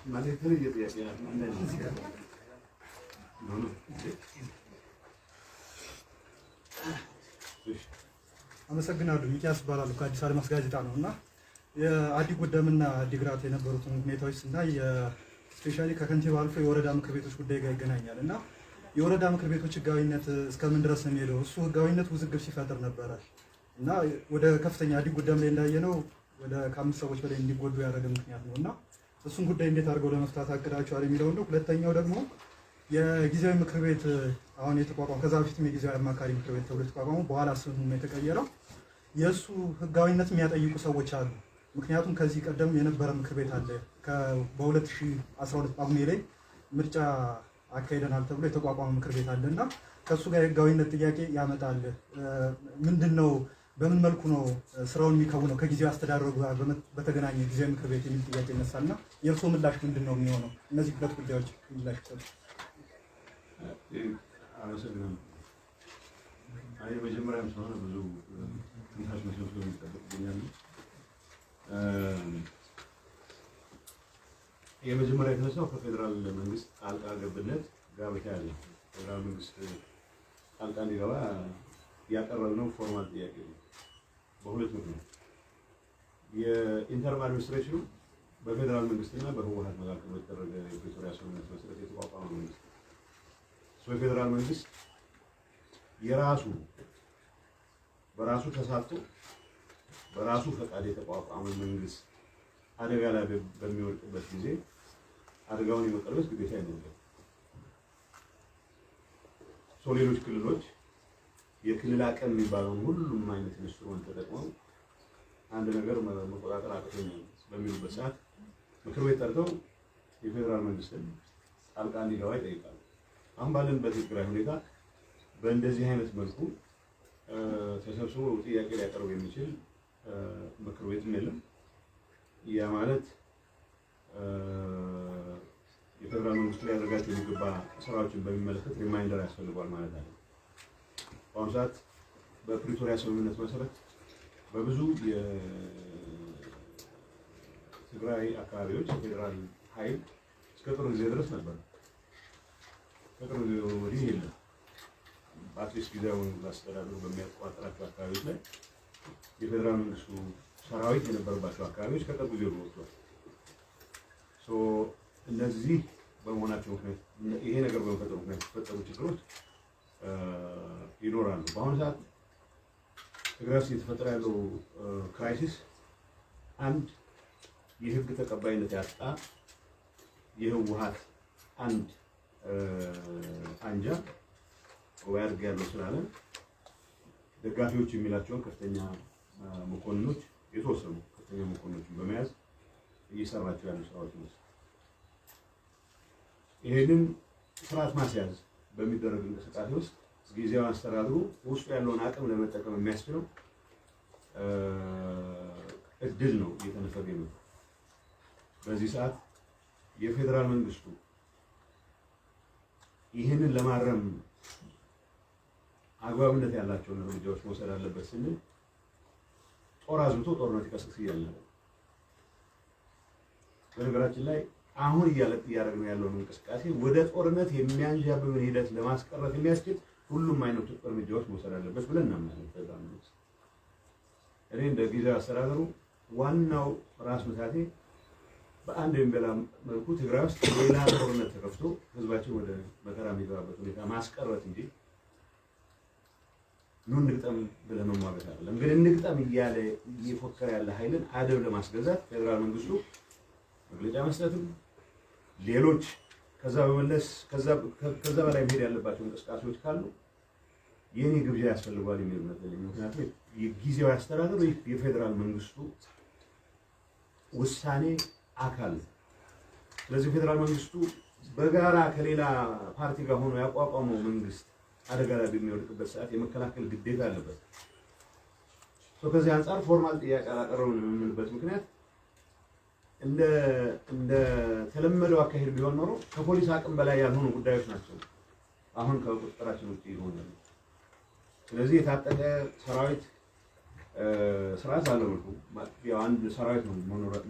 ማለት የተለየ ጥያቄ ነው። አመሰግናለሁ። ሚኪያስ እባላለሁ፣ ከአዲስ አድማስ ጋዜጣ ነው። እና የአዲ ጎደምና አዲግራት የነበሩትን ሁኔታዎች ስናይ specially ከከንቲባ አልፎ የወረዳ ምክር ቤቶች ጉዳይ ጋር ይገናኛል። እና የወረዳ ምክር ቤቶች ህጋዊነት እስከምን ድረስ ነው የሚሄደው? እሱ ህጋዊነት ውዝግብ ሲፈጥር ነበረ እና ወደ ከፍተኛ አዲ ጎደም ላይ እንዳየነው ወደ ከአምስት ሰዎች በላይ እንዲጎዱ ያደረገ ምክንያት ነው። እና እሱን ጉዳይ እንዴት አድርገው ለመፍታት አቅዳቸዋል የሚለው ነው። ሁለተኛው ደግሞ የጊዜያዊ ምክር ቤት አሁን የተቋቋመው፣ ከዛ በፊትም የጊዜያዊ አማካሪ ምክር ቤት ተብሎ የተቋቋመው፣ በኋላ ስሙ የተቀየረው፣ የእሱ ህጋዊነት የሚያጠይቁ ሰዎች አሉ። ምክንያቱም ከዚህ ቀደም የነበረ ምክር ቤት አለ፣ በ2012 ጳጉሜ ላይ ምርጫ አካሂደናል ተብሎ የተቋቋመ ምክር ቤት አለ። እና ከእሱ ጋር የህጋዊነት ጥያቄ ያመጣል። ምንድን ነው፣ በምን መልኩ ነው ስራውን የሚከውነው ከጊዜያዊ አስተዳደሩ ጋር በተገናኘ ጊዜያዊ ምክር ቤት የሚል ጥያቄ ይነሳል። እና የእርስዎ ምላሽ ምንድን ነው የሚሆነው? እነዚህ ሁለት ጉዳዮች ምላሽ ይሰጡ። አመሰግናለሁ። አይ፣ መጀመሪያም ስለሆነ ብዙ ትንፋሽ መሰብሰብ ይጠበቅብኛል። የመጀመሪያ የተነሳው ከፌዴራል መንግስት ጣልቃ ገብነት ጋር በተያያዘ ነው። ፌዴራል መንግስት ጣልቃ እንዲገባ ያቀረብነው formal ጥያቄ ነው። በሁለት ምክንያት፣ የ interim administration ኑ በፌዴራል መንግስትና በህወሀት መካከል በተደረገ የፕሪቶሪያ ስምምነት መሰረት የተቋቋመ መንግስት ነው። የፌዴራል መንግስት የራሱ በራሱ ተሳትፎ በራሱ ፈቃድ የተቋቋመ መንግስት አደጋ ላይ በሚወድቅበት ጊዜ አደጋውን የመቀልበስ ግዴታ ይኖርበታል። So ሌሎች ክልሎች የክልል አቅም የሚባለውን ሁሉም አይነት instrument ተጠቅመው አንድ ነገር መቆጣጠር አቅቶኛል በሚሉበት ሰዓት ምክር ቤት ጠርተው የፌዴራል መንግስትን ጣልቃ እንዲገባ ይጠይቃሉ። አሁን ባለንበት የትግራይ ሁኔታ በእንደዚህ አይነት መልኩ ተሰብስቦ ጥያቄ ሊያቀርብ የሚችል ምክር ቤትም የለም። ያ ማለት የፌዴራል መንግስቱ ሊያደርጋቸው የሚገባ ስራዎችን በሚመለከት reminder ያስፈልገዋል ማለት አለ። በአሁኑ ሰዓት በፕሪቶሪያ ስምምነት መሰረት በብዙ የትግራይ አካባቢዎች የፌዴራል ኃይል እስከ ቅርብ ጊዜ ድረስ ነበር። ከቅርብ ጊዜ ወዲህ የለም። በ at least ጊዜያዊ አስተዳደሩ በሚያቆጣጠራቸው አካባቢዎች ላይ የፌዴራል መንግስቱ ሰራዊት የነበረባቸው አካባቢዎች ከቅርብ ጊዜ ወጥቷል። So እነዚህ በመሆናቸው ምክንያት፣ ይሄ ነገር በመፈጠሩ ምክንያት የተፈጠሩ ችግሮች ይኖራሉ። በአሁኑ ሰዓት ትግራይ ውስጥ እየተፈጠረ ያለው crisis አንድ የህግ ተቀባይነት ያጣ የህወሀት አንድ አንጃ ጉባኤ አድርጌያለሁ ስላለ ደጋፊዎች የሚላቸውን ከፍተኛ መኮንኖች፣ የተወሰኑ ከፍተኛ መኮንኖችን በመያዝ እየሰራቸው ያሉ ስራዎች ነው። ይሄንን ስርዓት ማስያዝ በሚደረግ እንቅስቃሴ ውስጥ ጊዜያዊ አስተዳደሩ ውስጡ ያለውን አቅም ለመጠቀም የሚያስችለው እድል ነው እየተነፈገ የመጣው። በዚህ ሰዓት የፌዴራል መንግስቱ ይህንን ለማረም አግባብነት ያላቸውን እርምጃዎች መውሰድ አለበት ስንል ጦር አዝምቶ ጦርነት ይቀስቅስ እያልን ነው። በነገራችን ላይ አሁን እያደረግነው ያለውን እንቅስቃሴ ወደ ጦርነት የሚያንዣብብን ሂደት ለማስቀረት የሚያስችል ሁሉም አይነት እርምጃዎች መውሰድ አለበት ብለን እናምናለን። ፌዴራል መንግስት፣ እኔ እንደ ጊዜያዊ አስተዳደሩ ዋናው ራስ ምታቴ በአንድ ወይም በሌላ መልኩ ትግራይ ውስጥ ሌላ ጦርነት ተከፍቶ ህዝባችን ወደ መከራ የሚገባበት ሁኔታ ማስቀረት እንጂ ኑ እንግጠም ብለህ መሟገት አይደለም። ግን እንግጠም እያለ እየፎከረ ያለ ኃይልን አደብ ለማስገዛት ፌዴራል መንግስቱ መግለጫ መስጠትም ሌሎች ከዛ በመለስ ከዛ በላይ መሄድ ያለባቸው እንቅስቃሴዎች ካሉ የኔ ግብዣ ያስፈልገዋል የሚል እምነት የለኝም። ምክንያቱም የጊዜያዊ አስተዳደሩ የፌዴራል መንግስቱ ውሳኔ አካል ነው። ስለዚህ ፌዴራል መንግስቱ በጋራ ከሌላ ፓርቲ ጋር ሆኖ ያቋቋመው መንግስት አደጋ ላይ በሚወድቅበት ሰዓት የመከላከል ግዴታ አለበት። ከዚህ አንጻር formal ጥያቄ አላቀረብንም የምንልበት ምክንያት እንደ ተለመደው አካሄድ ቢሆን ኖሮ ከፖሊስ አቅም በላይ ያልሆኑ ጉዳዮች ናቸው አሁን ከቁጥጥራችን ውጭ ይሆናሉ። ስለዚህ የታጠቀ ሰራዊት ስርዓት ባለው መልኩ ያው አንድ ሰራዊት ነው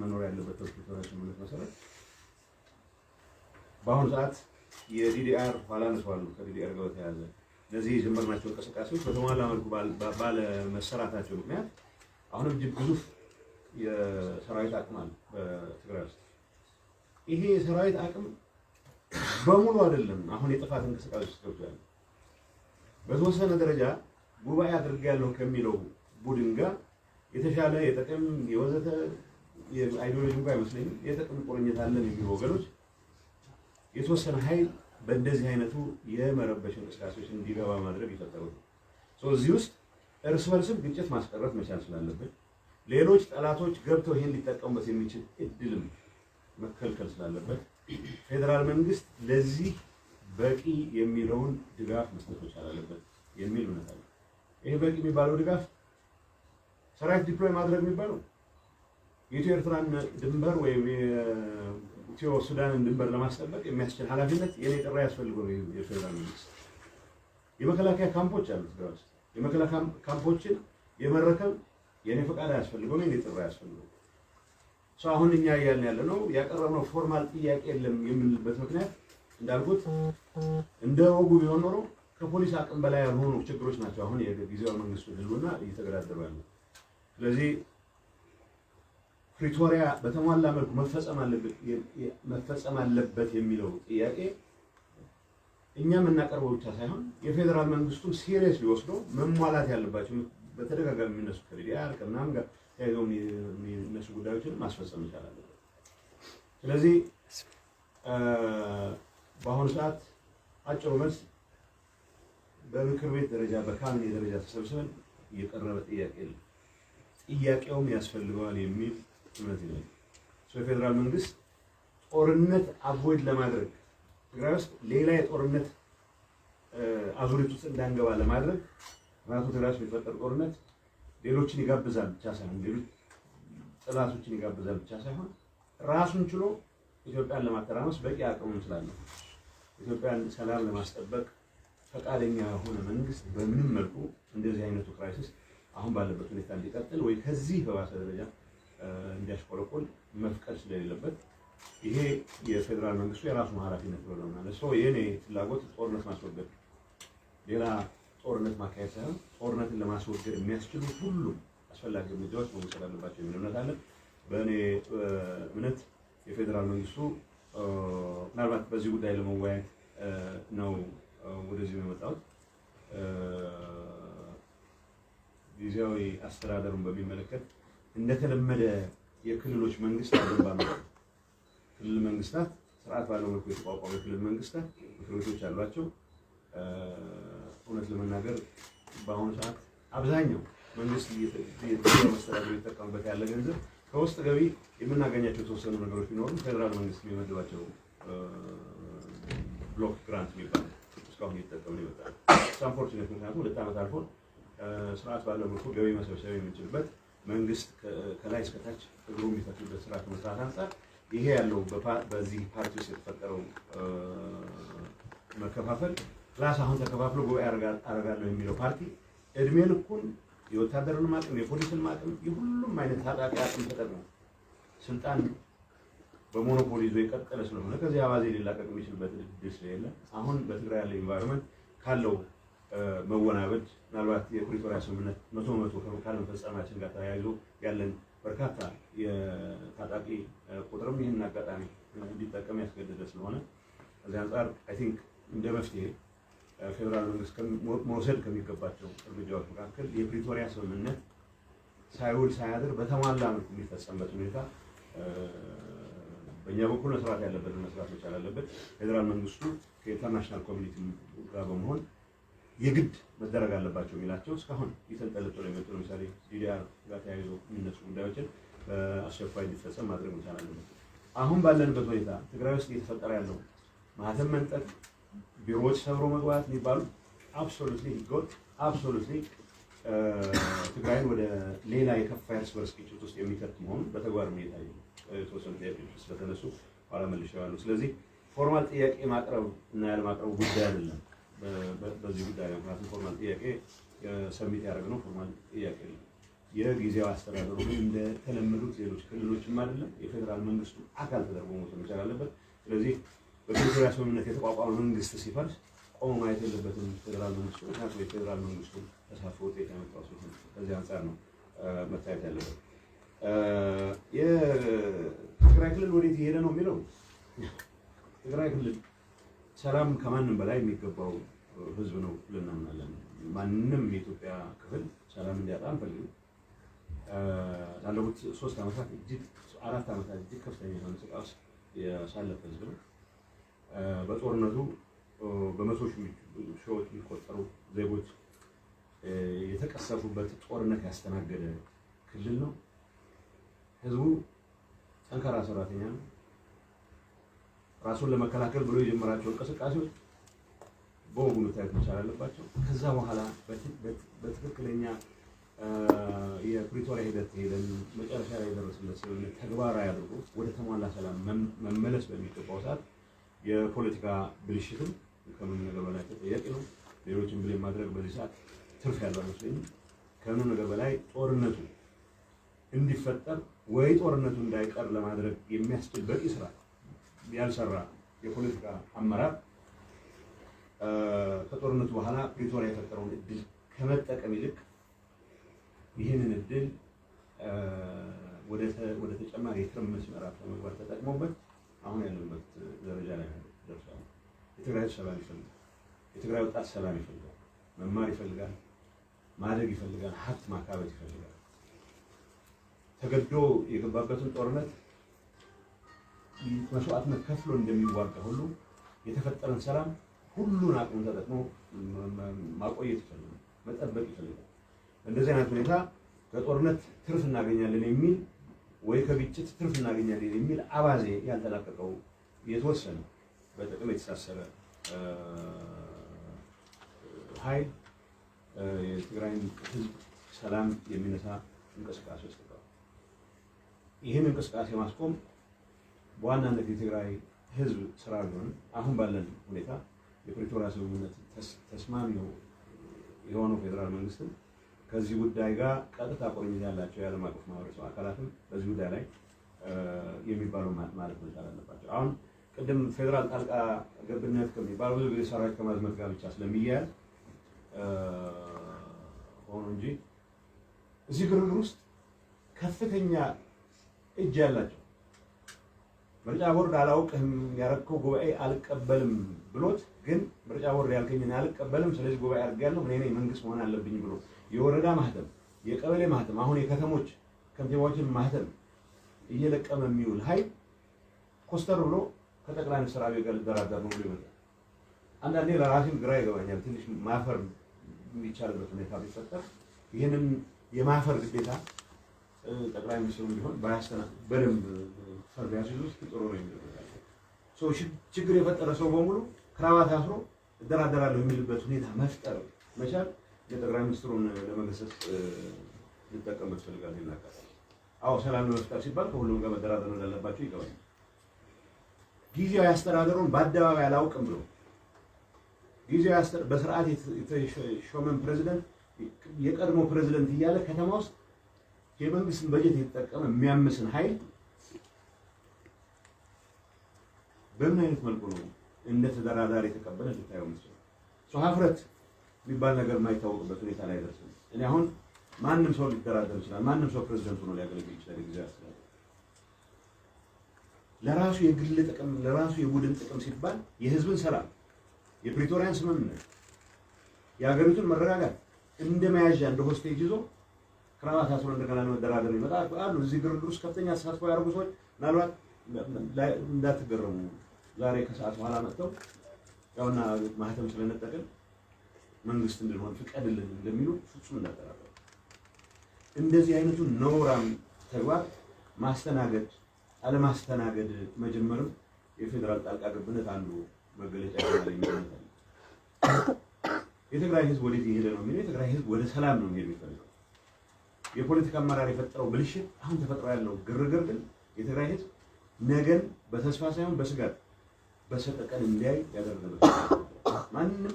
መኖር ያለበት በፕሪቶሪያ ስምምነት መሰረት። በአሁኑ ሰዓት የ DDR ኋላ አነሳዋለሁ፣ ከ DDR ጋር በተያያዘ እነዚህ የጀመርናቸው እንቅስቃሴዎች በተሟላ መልኩ ባለመሰራታቸው ምክንያት አሁንም እጅግ ግዙፍ የሰራዊት አቅም አለ በትግራይ ውስጥ። ይሄ የሰራዊት አቅም በሙሉ አይደለም አሁን የጥፋት እንቅስቃሴ ውስጥ ገብቶ ያለው። በተወሰነ ደረጃ ጉባኤ አድርጌያለሁ ከሚለው ቡድን ጋር የተሻለ የጥቅም የወዘተ የ ideology እንኳ አይመስለኝም፣ የጥቅም ቁርኝት አለን የሚሉ ወገኖች የተወሰነ ኃይል በእንደዚህ አይነቱ የመረበሽ እንቅስቃሴዎች እንዲገባ ማድረግ የፈጠሩት ነው። እዚህ ውስጥ እርስ በርስም ግጭት ማስቀረት መቻል ስላለብን፣ ሌሎች ጠላቶች ገብተው ይሄን ሊጠቀሙበት የሚችል እድልም መከልከል ስላለበት፣ ፌዴራል መንግስት ለዚህ በቂ የሚለውን ድጋፍ መስጠት መቻል አለበት የሚል እምነት አለ። ይሄ በቂ የሚባለው ድጋፍ ሰራዊት deploy ማድረግ የሚባለው የኢትዮ ኤርትራን ድንበር ወይም የኢትዮ ሱዳንን ድንበር ለማስጠበቅ የሚያስችል ኃላፊነት የኔ ጥሪ ያስፈልገው የፌዴራል መንግስት። የመከላከያ ካምፖች አሉ ትግራይ ውስጥ። የመከላከያ ካምፖችን የመረከብ የኔ ፈቃድ አያስፈልገውም፣ የኔ ጥሪ አያስፈልገውም። አሁን እኛ እያልን ያለ ነው ያቀረብነው formal ጥያቄ የለም የምንልበት ምክንያት እንዳልኩት እንደ ወጉ ቢሆን ኖሮ ከፖሊስ አቅም በላይ ያልሆኑ ችግሮች ናቸው አሁን የጊዜያዊ መንግስቱ ህልውና እየተገዳደሩ ያለው። ስለዚህ ፕሪቶሪያ በተሟላ መልኩ መፈጸም አለበት የሚለው ጥያቄ እኛ የምናቀርበው ብቻ ሳይሆን የፌዴራል መንግስቱም serious ሊወስዶ መሟላት ያለባቸው በተደጋጋሚ የሚነሱ ከ DDR ከምናምን ጋር ተያይዘው የሚነሱ ጉዳዮችን ማስፈጸም መቻል አለበት። ስለዚህ በአሁኑ ሰዓት አጭሩ መልስ በምክር ቤት ደረጃ፣ በካቢኔ ደረጃ ተሰብስበን እየቀረበ ጥያቄ የለም። ጥያቄውም ያስፈልገዋል የሚል እምነት የለኝም። የፌዴራል መንግስት ጦርነት avoid ለማድረግ፣ ትግራይ ውስጥ ሌላ የጦርነት አዙሪት ውስጥ እንዳንገባ ለማድረግ፣ ምክንያቱም ትግራይ ውስጥ የሚፈጠር ጦርነት ሌሎችን ይጋብዛል ብቻ ሳይሆን፣ ሌሎች ጠላቶችን ይጋብዛል ብቻ ሳይሆን፣ ራሱን ችሎ ኢትዮጵያን ለማተራመስ በቂ አቅምም ስላለው፣ ኢትዮጵያን ሰላም ለማስጠበቅ ፈቃደኛ የሆነ መንግስት በምንም መልኩ እንደዚህ አይነቱ crisis አሁን ባለበት ሁኔታ እንዲቀጥል ወይ ከዚህ በባሰ ደረጃ እንዲያሽቆለቆል መፍቀድ ስለሌለበት ይሄ የፌዴራል መንግስቱ የራሱ ኃላፊነት ነው ማለት ነው። የኔ ፍላጎት ጦርነት ማስወገድ፣ ሌላ ጦርነት ማካሄድ ሳይሆን ጦርነትን ለማስወገድ የሚያስችሉ ሁሉም አስፈላጊ እርምጃዎች መወሰድ አለባቸው የሚል እምነት አለ። በእኔ እምነት የፌዴራል መንግስቱ ምናልባት በዚህ ጉዳይ ለመወያየት ነው ወደዚህ የመጣሁት። ጊዜያዊ አስተዳደሩን በሚመለከት እንደተለመደ የክልሎች መንግስት አገንባ ክልል መንግስታት ስርዓት ባለው መልኩ የተቋቋሙ የክልል መንግስታት ምክር ቤቶች አሏቸው። እውነት ለመናገር በአሁኑ ሰዓት አብዛኛው መንግስት መስተዳድሩ የተጠቀምበት ያለ ገንዘብ ከውስጥ ገቢ የምናገኛቸው የተወሰኑ ነገሮች ቢኖሩም ፌዴራል መንግስት የሚመድባቸው block grant የሚባል እስካሁን እየተጠቀምን ይመጣል። Unfortunate፣ ምክንያቱም 2 ዓመት አልፎ ስርዓት ባለው መልኩ ገቢ መሰብሰብ የምንችልበት፣ መንግስት ከላይ እስከታች እግሩ የሚተክልበት ስራ ከመስራት አንጻር ይሄ ያለው በዚህ ፓርቲ ውስጥ የተፈጠረው መከፋፈል plus አሁን ተከፋፍሎ ጉባኤ አደርጋለሁ የሚለው ፓርቲ እድሜ ልኩን የወታደርንም አቅም፣ የፖሊስን አቅም፣ የሁሉም አይነት ታጣቂ አቅም ተጠቅሞ ስልጣን በ monopoly ይዞ የቀጠለ ስለሆነ ከዚህ አባዜ ሊላቀቅ የሚችልበት እድል ስለሌለ፣ አሁን በትግራይ ያለ environment ካለው መወናበድ፣ ምናልባት የፕሪቶሪያ ስምምነት 100% ካለመፈጸማችን ጋር ተያይዞ ያለን በርካታ የታጣቂ ቁጥርም ይህንን አጋጣሚ እንዲጠቀም ያስገደደ ስለሆነ፣ ከዚህ አንጻር I think እንደ መፍትሄ ፌዴራል መንግስት መውሰድ ከሚገባቸው እርምጃዎች መካከል የፕሪቶሪያ ስምምነት ሳይውል ሳያድር በተሟላ መልኩ የሚፈጸምበት ሁኔታ በእኛ በኩል መስራት ያለበትን መስራት መቻል አለበት። ፌዴራል መንግስቱ ከ international community ጋር በመሆን የግድ መደረግ አለባቸው የሚላቸው እስካሁን እየተንጠለጠሉ የመጡ፣ ለምሳሌ DDR ጋር ተያይዞ የሚነሱ ጉዳዮችን በአስቸኳይ እንዲፈጸም ማድረግ መቻል አለበት። አሁን ባለንበት ሁኔታ ትግራይ ውስጥ እየተፈጠረ ያለው ማህተም መንጠቅ፣ ቢሮዎች ሰብሮ መግባት የሚባሉ absolutely ህገወጥ፣ absolutely ትግራይን ወደ ሌላ የከፋ እርስ በርስ ግጭት ውስጥ የሚከት መሆኑን በተግባር እየታየ ነው። የተወሰኑ ጥያቄዎች ስለተነሱ ኋላ መልሼዋለሁ። ስለዚህ formal ጥያቄ ማቅረብ እና ያለማቅረቡ ጉዳይ አይደለም በዚህ ጉዳይ ላይ፣ ምክንያቱም formal ጥያቄ submit ያደረግነው formal ጥያቄ ነው። የጊዜያዊ አስተዳደሩ ግን እንደተለመዱት ሌሎች ክልሎችም አይደለም፣ የፌዴራል መንግስቱ አካል ተደርጎ መውሰድ መቻል አለበት። ስለዚህ በፕሪቶሪያ ስምምነት የተቋቋመ መንግስት ሲፈርስ ቆሞ ማየት የለበትም ፌዴራል መንግስቱ። ምክንያቱም የፌዴራል መንግስቱ ተሳትፎ ውጤት ያመጣው ስለሆነ ከዚህ አንጻር ነው መታየት ያለበት። የትግራይ ክልል ወዴት እየሄደ ነው የሚለው፣ ትግራይ ክልል ሰላም ከማንም በላይ የሚገባው ህዝብ ነው ብለን እናምናለን። ማንም የኢትዮጵያ ክፍል ሰላም እንዲያጣ አንፈልግም። ላለፉት 3 ዓመታት እጅግ 4 ዓመታት እጅግ ከፍተኛ የሆነ ስቃይ ውስጥ ያሳለፈ ህዝብ ነው። በጦርነቱ በመቶ ሺዎች የሚቆጠሩ ዜጎች የተቀሰፉበት ጦርነት ያስተናገደ ክልል ነው። ህዝቡ ጠንካራ ሰራተኛ ነው። ራሱን ለመከላከል ብሎ የጀመራቸው እንቅስቃሴዎች በወጉ መታየት መቻል አለባቸው። ከዛ በኋላ በትክክለኛ የፕሪቶሪያ ሂደት ሄደን መጨረሻ ላይ የደረስንበት ስምምነት ተግባራዊ አድርጎ ወደ ተሟላ ሰላም መመለስ በሚገባው ሰዓት የፖለቲካ ብልሽትም ከምንም ነገር በላይ ተጠያቂ ነው። ሌሎችን blame ማድረግ በዚህ ሰዓት ትርፍ ያለው አይመስለኝም። ከምንም ነገር በላይ ጦርነቱ እንዲፈጠር ወይ ጦርነቱ እንዳይቀር ለማድረግ የሚያስችል በቂ ስራ ያልሰራ የፖለቲካ አመራር ከጦርነቱ በኋላ ፕሪቶሪያ የፈጠረውን እድል ከመጠቀም ይልቅ ይህንን እድል ወደ ተጨማሪ የትርምስ ምዕራፍ ለመግባት ተጠቅሞበት አሁን ያለንበት ደረጃ ላይ ደርሷል። የትግራይ ህዝብ ሰላም ይፈልጋል። የትግራይ ወጣት ሰላም ይፈልጋል። መማር ይፈልጋል። ማደግ ይፈልጋል። ሀብት ማካበት ይፈልጋል። ተገዶ የገባበትን ጦርነት መስዋዕትነት ከፍሎ እንደሚዋጋ ሁሉ የተፈጠረን ሰላም ሁሉን አቅሙን ተጠቅሞ ማቆየት ይፈልጋል፣ መጠበቅ ይፈልጋል። እንደዚህ አይነት ሁኔታ ከጦርነት ትርፍ እናገኛለን የሚል ወይ ከግጭት ትርፍ እናገኛለን የሚል አባዜ ያልተላቀቀው የተወሰነ በጥቅም የተሳሰረ ኃይል የትግራይን ህዝብ ሰላም የሚነሳ እንቅስቃሴ ውስጥ ገባ። ይህን እንቅስቃሴ ማስቆም በዋናነት የትግራይ ህዝብ ስራ ቢሆንም አሁን ባለን ሁኔታ የፕሪቶሪያ ስምምነት ተስማሚ የሆነው ፌዴራል መንግስትም ከዚህ ጉዳይ ጋር ቀጥታ ቁርኝት ያላቸው የዓለም አቀፍ ማህበረሰብ አካላትም በዚህ ጉዳይ ላይ የሚባለው ማለት መቻል አለባቸው። አሁን ቅድም ፌዴራል ጣልቃ ገብነት ከሚባለው ብዙ ጊዜ ሰራዊት ከማዝመት ጋር ብቻ ስለሚያያዝ ሆኖ እንጂ እዚህ ግርግር ውስጥ ከፍተኛ እጅ ያላቸው፣ ምርጫ ቦርድ አላውቅህም፣ ያረከው ጉባኤ አልቀበልም ብሎት፣ ግን ምርጫ ቦርድ ያልከኝን አልቀበልም፣ ስለዚህ ጉባኤ አድርጌያለሁ፣ እኔ ነኝ መንግስት መሆን አለብኝ ብሎ የወረዳ ማህተም፣ የቀበሌ ማህተም፣ አሁን የከተሞች ከንቲባዎችን ማህተም እየለቀመ የሚውል ኃይል ኮስተር ብሎ ከጠቅላይ ሚኒስትር አብይ ጋር ልደራደር ነው ብሎ ይመጣል። አንዳንዴ ለራሴም ግራ ይገባኛል። ትንሽ ማፈር የሚቻልበት ሁኔታ ቢፈጠር ይህንን የማፈር ግዴታ ጠቅላይ ሚኒስትሩም ቢሆን ባያስተና በደንብ ፈር ቢያስይዙት ጥሩ ነው የሚለው ችግር የፈጠረ ሰው በሙሉ ክራባት አስሮ እደራደራለሁ የሚልበት ሁኔታ መፍጠር መቻል የጠቅላይ ሚኒስትሩን ለመገሰጽ ልጠቀምበት እፈልጋለሁ። ይናገራል። አዎ፣ ሰላም ለመፍጠር ሲባል ከሁሉም ጋር መደራደር እንዳለባቸው ይገባል። ጊዜያዊ አስተዳደሩን በአደባባይ አላውቅም ብሎ ጊዜያዊ በስርዓት የተሾመን ፕሬዚደንት የቀድሞ ፕሬዚደንት እያለ ከተማ ውስጥ የመንግስትን በጀት የተጠቀመ የሚያምስን ኃይል በምን አይነት መልኩ ነው እንደ ተደራዳሪ የተቀበለ ልታየው የምትችለው? ሰው ሀፍረት የሚባል ነገር የማይታወቅበት ሁኔታ ላይ ደርሰን እኔ አሁን ማንም ሰው ሊደራደር ይችላል። ማንም ሰው ፕሬዚደንት ሆኖ ሊያገለግል ይችላል። የጊዜያዊ አስተዳደር ለራሱ የግል ጥቅም፣ ለራሱ የቡድን ጥቅም ሲባል የህዝብን ሰላም፣ የፕሪቶሪያን ስምምነት፣ የሀገሪቱን መረጋጋት እንደ መያዣ እንደ hostage ይዞ ክራባት አስሮ እንደገና ለመደራደር ይመጣ አሉ። እዚህ ግርግር ውስጥ ከፍተኛ ተሳትፎ ያደርጉ ሰዎች ምናልባት እንዳትገረሙ፣ ዛሬ ከሰዓት በኋላ መጥተው ያውና ማህተም ስለነጠቅን መንግስት እንድንሆን ፍቀድልን እንደሚሉ ፍጹም እንዳጠራጠሩ። እንደዚህ አይነቱ ነውራም ተግባር ማስተናገድ አለማስተናገድ መጀመርም የፌዴራል ጣልቃ ገብነት አንዱ መገለጫ ይሆናል የሚል እምነት አለ። የትግራይ ህዝብ ወዴት እየሄደ ነው የሚለው፣ የትግራይ ህዝብ ወደ ሰላም ነው የሚሄድ የሚፈልገው። የፖለቲካ አመራር የፈጠረው ብልሽት፣ አሁን ተፈጥሮ ያለው ግርግር ግን የትግራይ ህዝብ ነገን በተስፋ ሳይሆን በስጋት በሰቀቀን እንዲያይ ያደረገበት፣ ማንም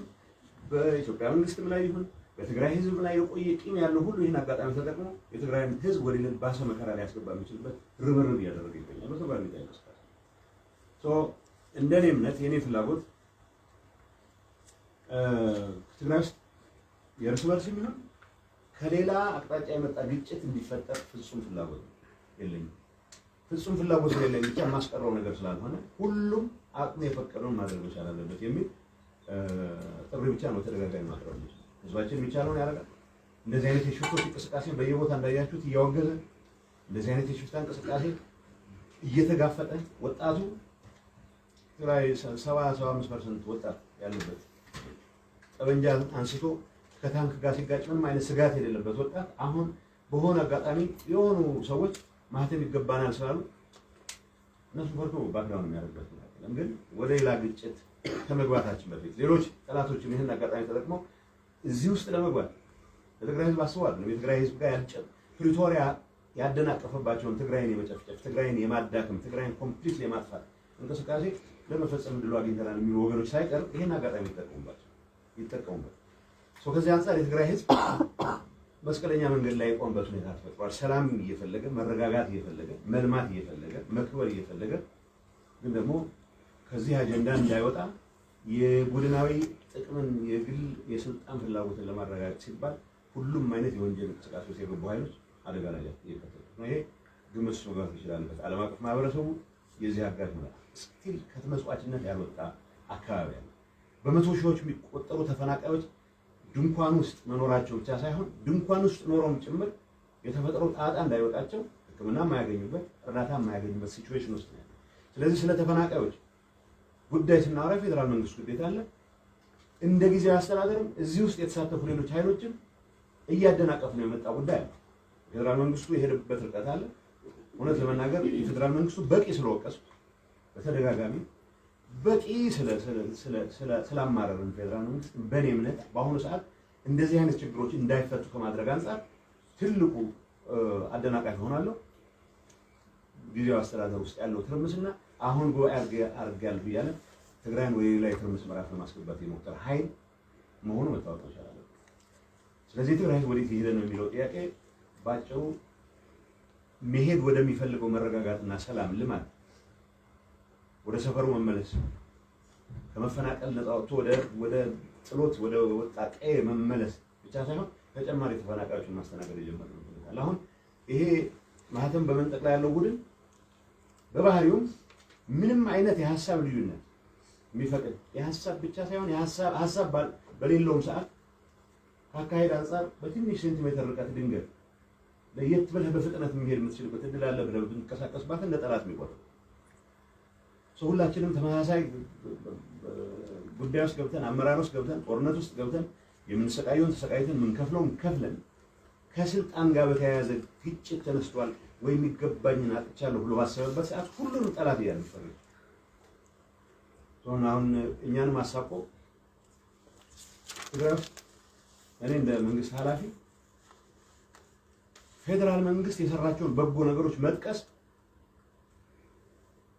በኢትዮጵያ መንግስትም ላይ ይሁን በትግራይ ህዝብ ላይ የቆየ ቂም ያለው ሁሉ ይህን አጋጣሚ ተጠቅሞ የትግራይን ህዝብ ወደ ባሰ መከራ ሊያስገባ የሚችልበት ርብርብ እያደረገ ይገኛል። በተግባር የሚታይ እንቅስቃሴ። እንደኔ እምነት፣ የኔ ፍላጎት ትግራይ ውስጥ የእርስ በርስ የሚሆን ከሌላ አቅጣጫ የመጣ ግጭት እንዲፈጠር ፍጹም ፍላጎት የለኝም። ፍጹም ፍላጎት ስለሌለኝ ብቻ የማስቀረው ነገር ስላልሆነ ሁሉም አቅሙ የፈቀደውን ማድረግ መቻል አለበት የሚል ጥሪ ብቻ ነው ተደጋጋሚ ማቅረብ። ህዝባችን የሚቻለውን ያደርጋል። እንደዚህ አይነት የሽፍቶች እንቅስቃሴ በየቦታ እንዳያችሁት እያወገዘ፣ እንደዚህ አይነት የሽፍታ እንቅስቃሴ እየተጋፈጠ፣ ወጣቱ ትግራይ 70፣ 75% ወጣት ያለበት፣ ጠመንጃ አንስቶ ከታንክ ጋር ሲጋጭ ምንም አይነት ስጋት የሌለበት ወጣት አሁን በሆነ አጋጣሚ የሆኑ ሰዎች ማህተም ይገባናል ስላሉ እነሱ ፈርቶ back down የሚያደርግበት ሁኔታ፣ ግን ወደ ሌላ ግጭት ከመግባታችን በፊት ሌሎች ጠላቶችም ይህን አጋጣሚ ተጠቅመው እዚህ ውስጥ ለመግባት፣ ለትግራይ ህዝብ አስበዋል ነው፣ የትግራይ ህዝብ ጋር ያልጨ ፕሪቶሪያ ያደናቀፈባቸውን ትግራይን የመጨፍጨፍ፣ ትግራይን የማዳከም፣ ትግራይን complete የማጥፋት እንቅስቃሴ ለመፈጸም እድሉ አግኝተናል የሚሉ ወገኖች ሳይቀር ይህን አጋጣሚ ይጠቀሙበት። ከዚህ አንጻር የትግራይ ህዝብ መስቀለኛ መንገድ ላይ የቆመበት ሁኔታ ተፈጥሯል። ሰላም እየፈለገ፣ መረጋጋት እየፈለገ፣ መልማት እየፈለገ፣ መክበር እየፈለገ፣ ግን ደግሞ ከዚህ አጀንዳ እንዳይወጣ የቡድናዊ ጥቅምን፣ የግል የስልጣን ፍላጎትን ለማረጋገጥ ሲባል ሁሉም አይነት የወንጀል እንቅስቃሴ ውስጥ የገቡ ኃይሎች አደጋ ላይ እየከተቱት ነው። ይሄ ግምት ውስጥ መግባት ይችላልበት። ዓለም አቀፍ ማህበረሰቡ የዚህ አጋዥ ነው። Still ከተመጽዋችነት ያልወጣ አካባቢ አለ። በመቶ ሺዎች የሚቆጠሩ ተፈናቃዮች ድንኳን ውስጥ መኖራቸው ብቻ ሳይሆን ድንኳን ውስጥ ኖረውም ጭምር የተፈጥሮ ጣጣ እንዳይወጣቸው ሕክምና የማያገኙበት፣ እርዳታ የማያገኙበት situation ውስጥ ነው ያለው። ስለዚህ ስለ ተፈናቃዮች ጉዳይ ስናወራ ፌዴራል መንግስቱ ግዴታ አለ። እንደ ጊዜያዊ አስተዳደርም እዚህ ውስጥ የተሳተፉ ሌሎች ኃይሎችም እያደናቀፉ ነው የመጣ ጉዳይ አለ። ፌዴራል መንግስቱ የሄደበት ርቀት አለ። እውነት ለመናገር የፌዴራል መንግስቱ በቂ ስለወቀሱ፣ በተደጋጋሚ በቂ ስላማረርን ፌዴራል መንግስት በእኔ እምነት በአሁኑ ሰዓት እንደዚህ አይነት ችግሮች እንዳይፈቱ ከማድረግ አንጻር ትልቁ አደናቃፊ ሆናለሁ። ጊዜያዊ አስተዳደር ውስጥ ያለው ትርምስና አሁን ጉባኤ አድርጌያለሁ እያለ ትግራይን ወደ ሌላ የትርምስ ምዕራፍ ለማስገባት የሞከረ ኃይል መሆኑ መታወቅ መቻል አለበት። ስለዚህ የትግራይ ህዝብ ወዴት እየሄደ ነው የሚለው ጥያቄ ባጭሩ መሄድ ወደሚፈልገው መረጋጋትና ሰላም፣ ልማት፣ ወደ ሰፈሩ መመለስ፣ ከመፈናቀል ነፃ ወጥቶ ወደ ጥሎት ወደ ወጣ ቀዬ መመለስ ብቻ ሳይሆን ተጨማሪ ተፈናቃዮችን ማስተናገድ የጀመረ ነው። አሁን ይሄ ማህተም በመንጠቅ ላይ ያለው ቡድን በባህሪውም ምንም አይነት የሀሳብ ልዩነት የሚፈቅድ፣ የሀሳብ ብቻ ሳይሆን የሀሳብ ሀሳብ በሌለውም ሰዓት ከአካሄድ አንጻር በትንሽ ሴንቲሜትር ርቀት ድንገት ለየት ብለህ በፍጥነት የሚሄድ የምትችልበት እድል አለ ብለህ ብትንቀሳቀስባት እንደ ጠላት የሚቆጥር ሰው፣ ሁላችንም ተመሳሳይ ጉዳይ ውስጥ ገብተን፣ አመራር ውስጥ ገብተን፣ ጦርነት ውስጥ ገብተን፣ የምንሰቃየውን ተሰቃይተን፣ የምንከፍለውን ከፍለን፣ ከስልጣን ጋር በተያያዘ ግጭት ተነስቷል ወይ የሚገባኝን አጥቻለሁ ብሎ ባሰበበት ሰዓት ሁሉንም ጠላት እያለ የሚፈርጅ፣ አሁን እኛንም አሳቆ ትግራይ ውስጥ እኔ እንደ መንግስት ኃላፊ ፌዴራል መንግስት የሰራቸውን በጎ ነገሮች መጥቀስ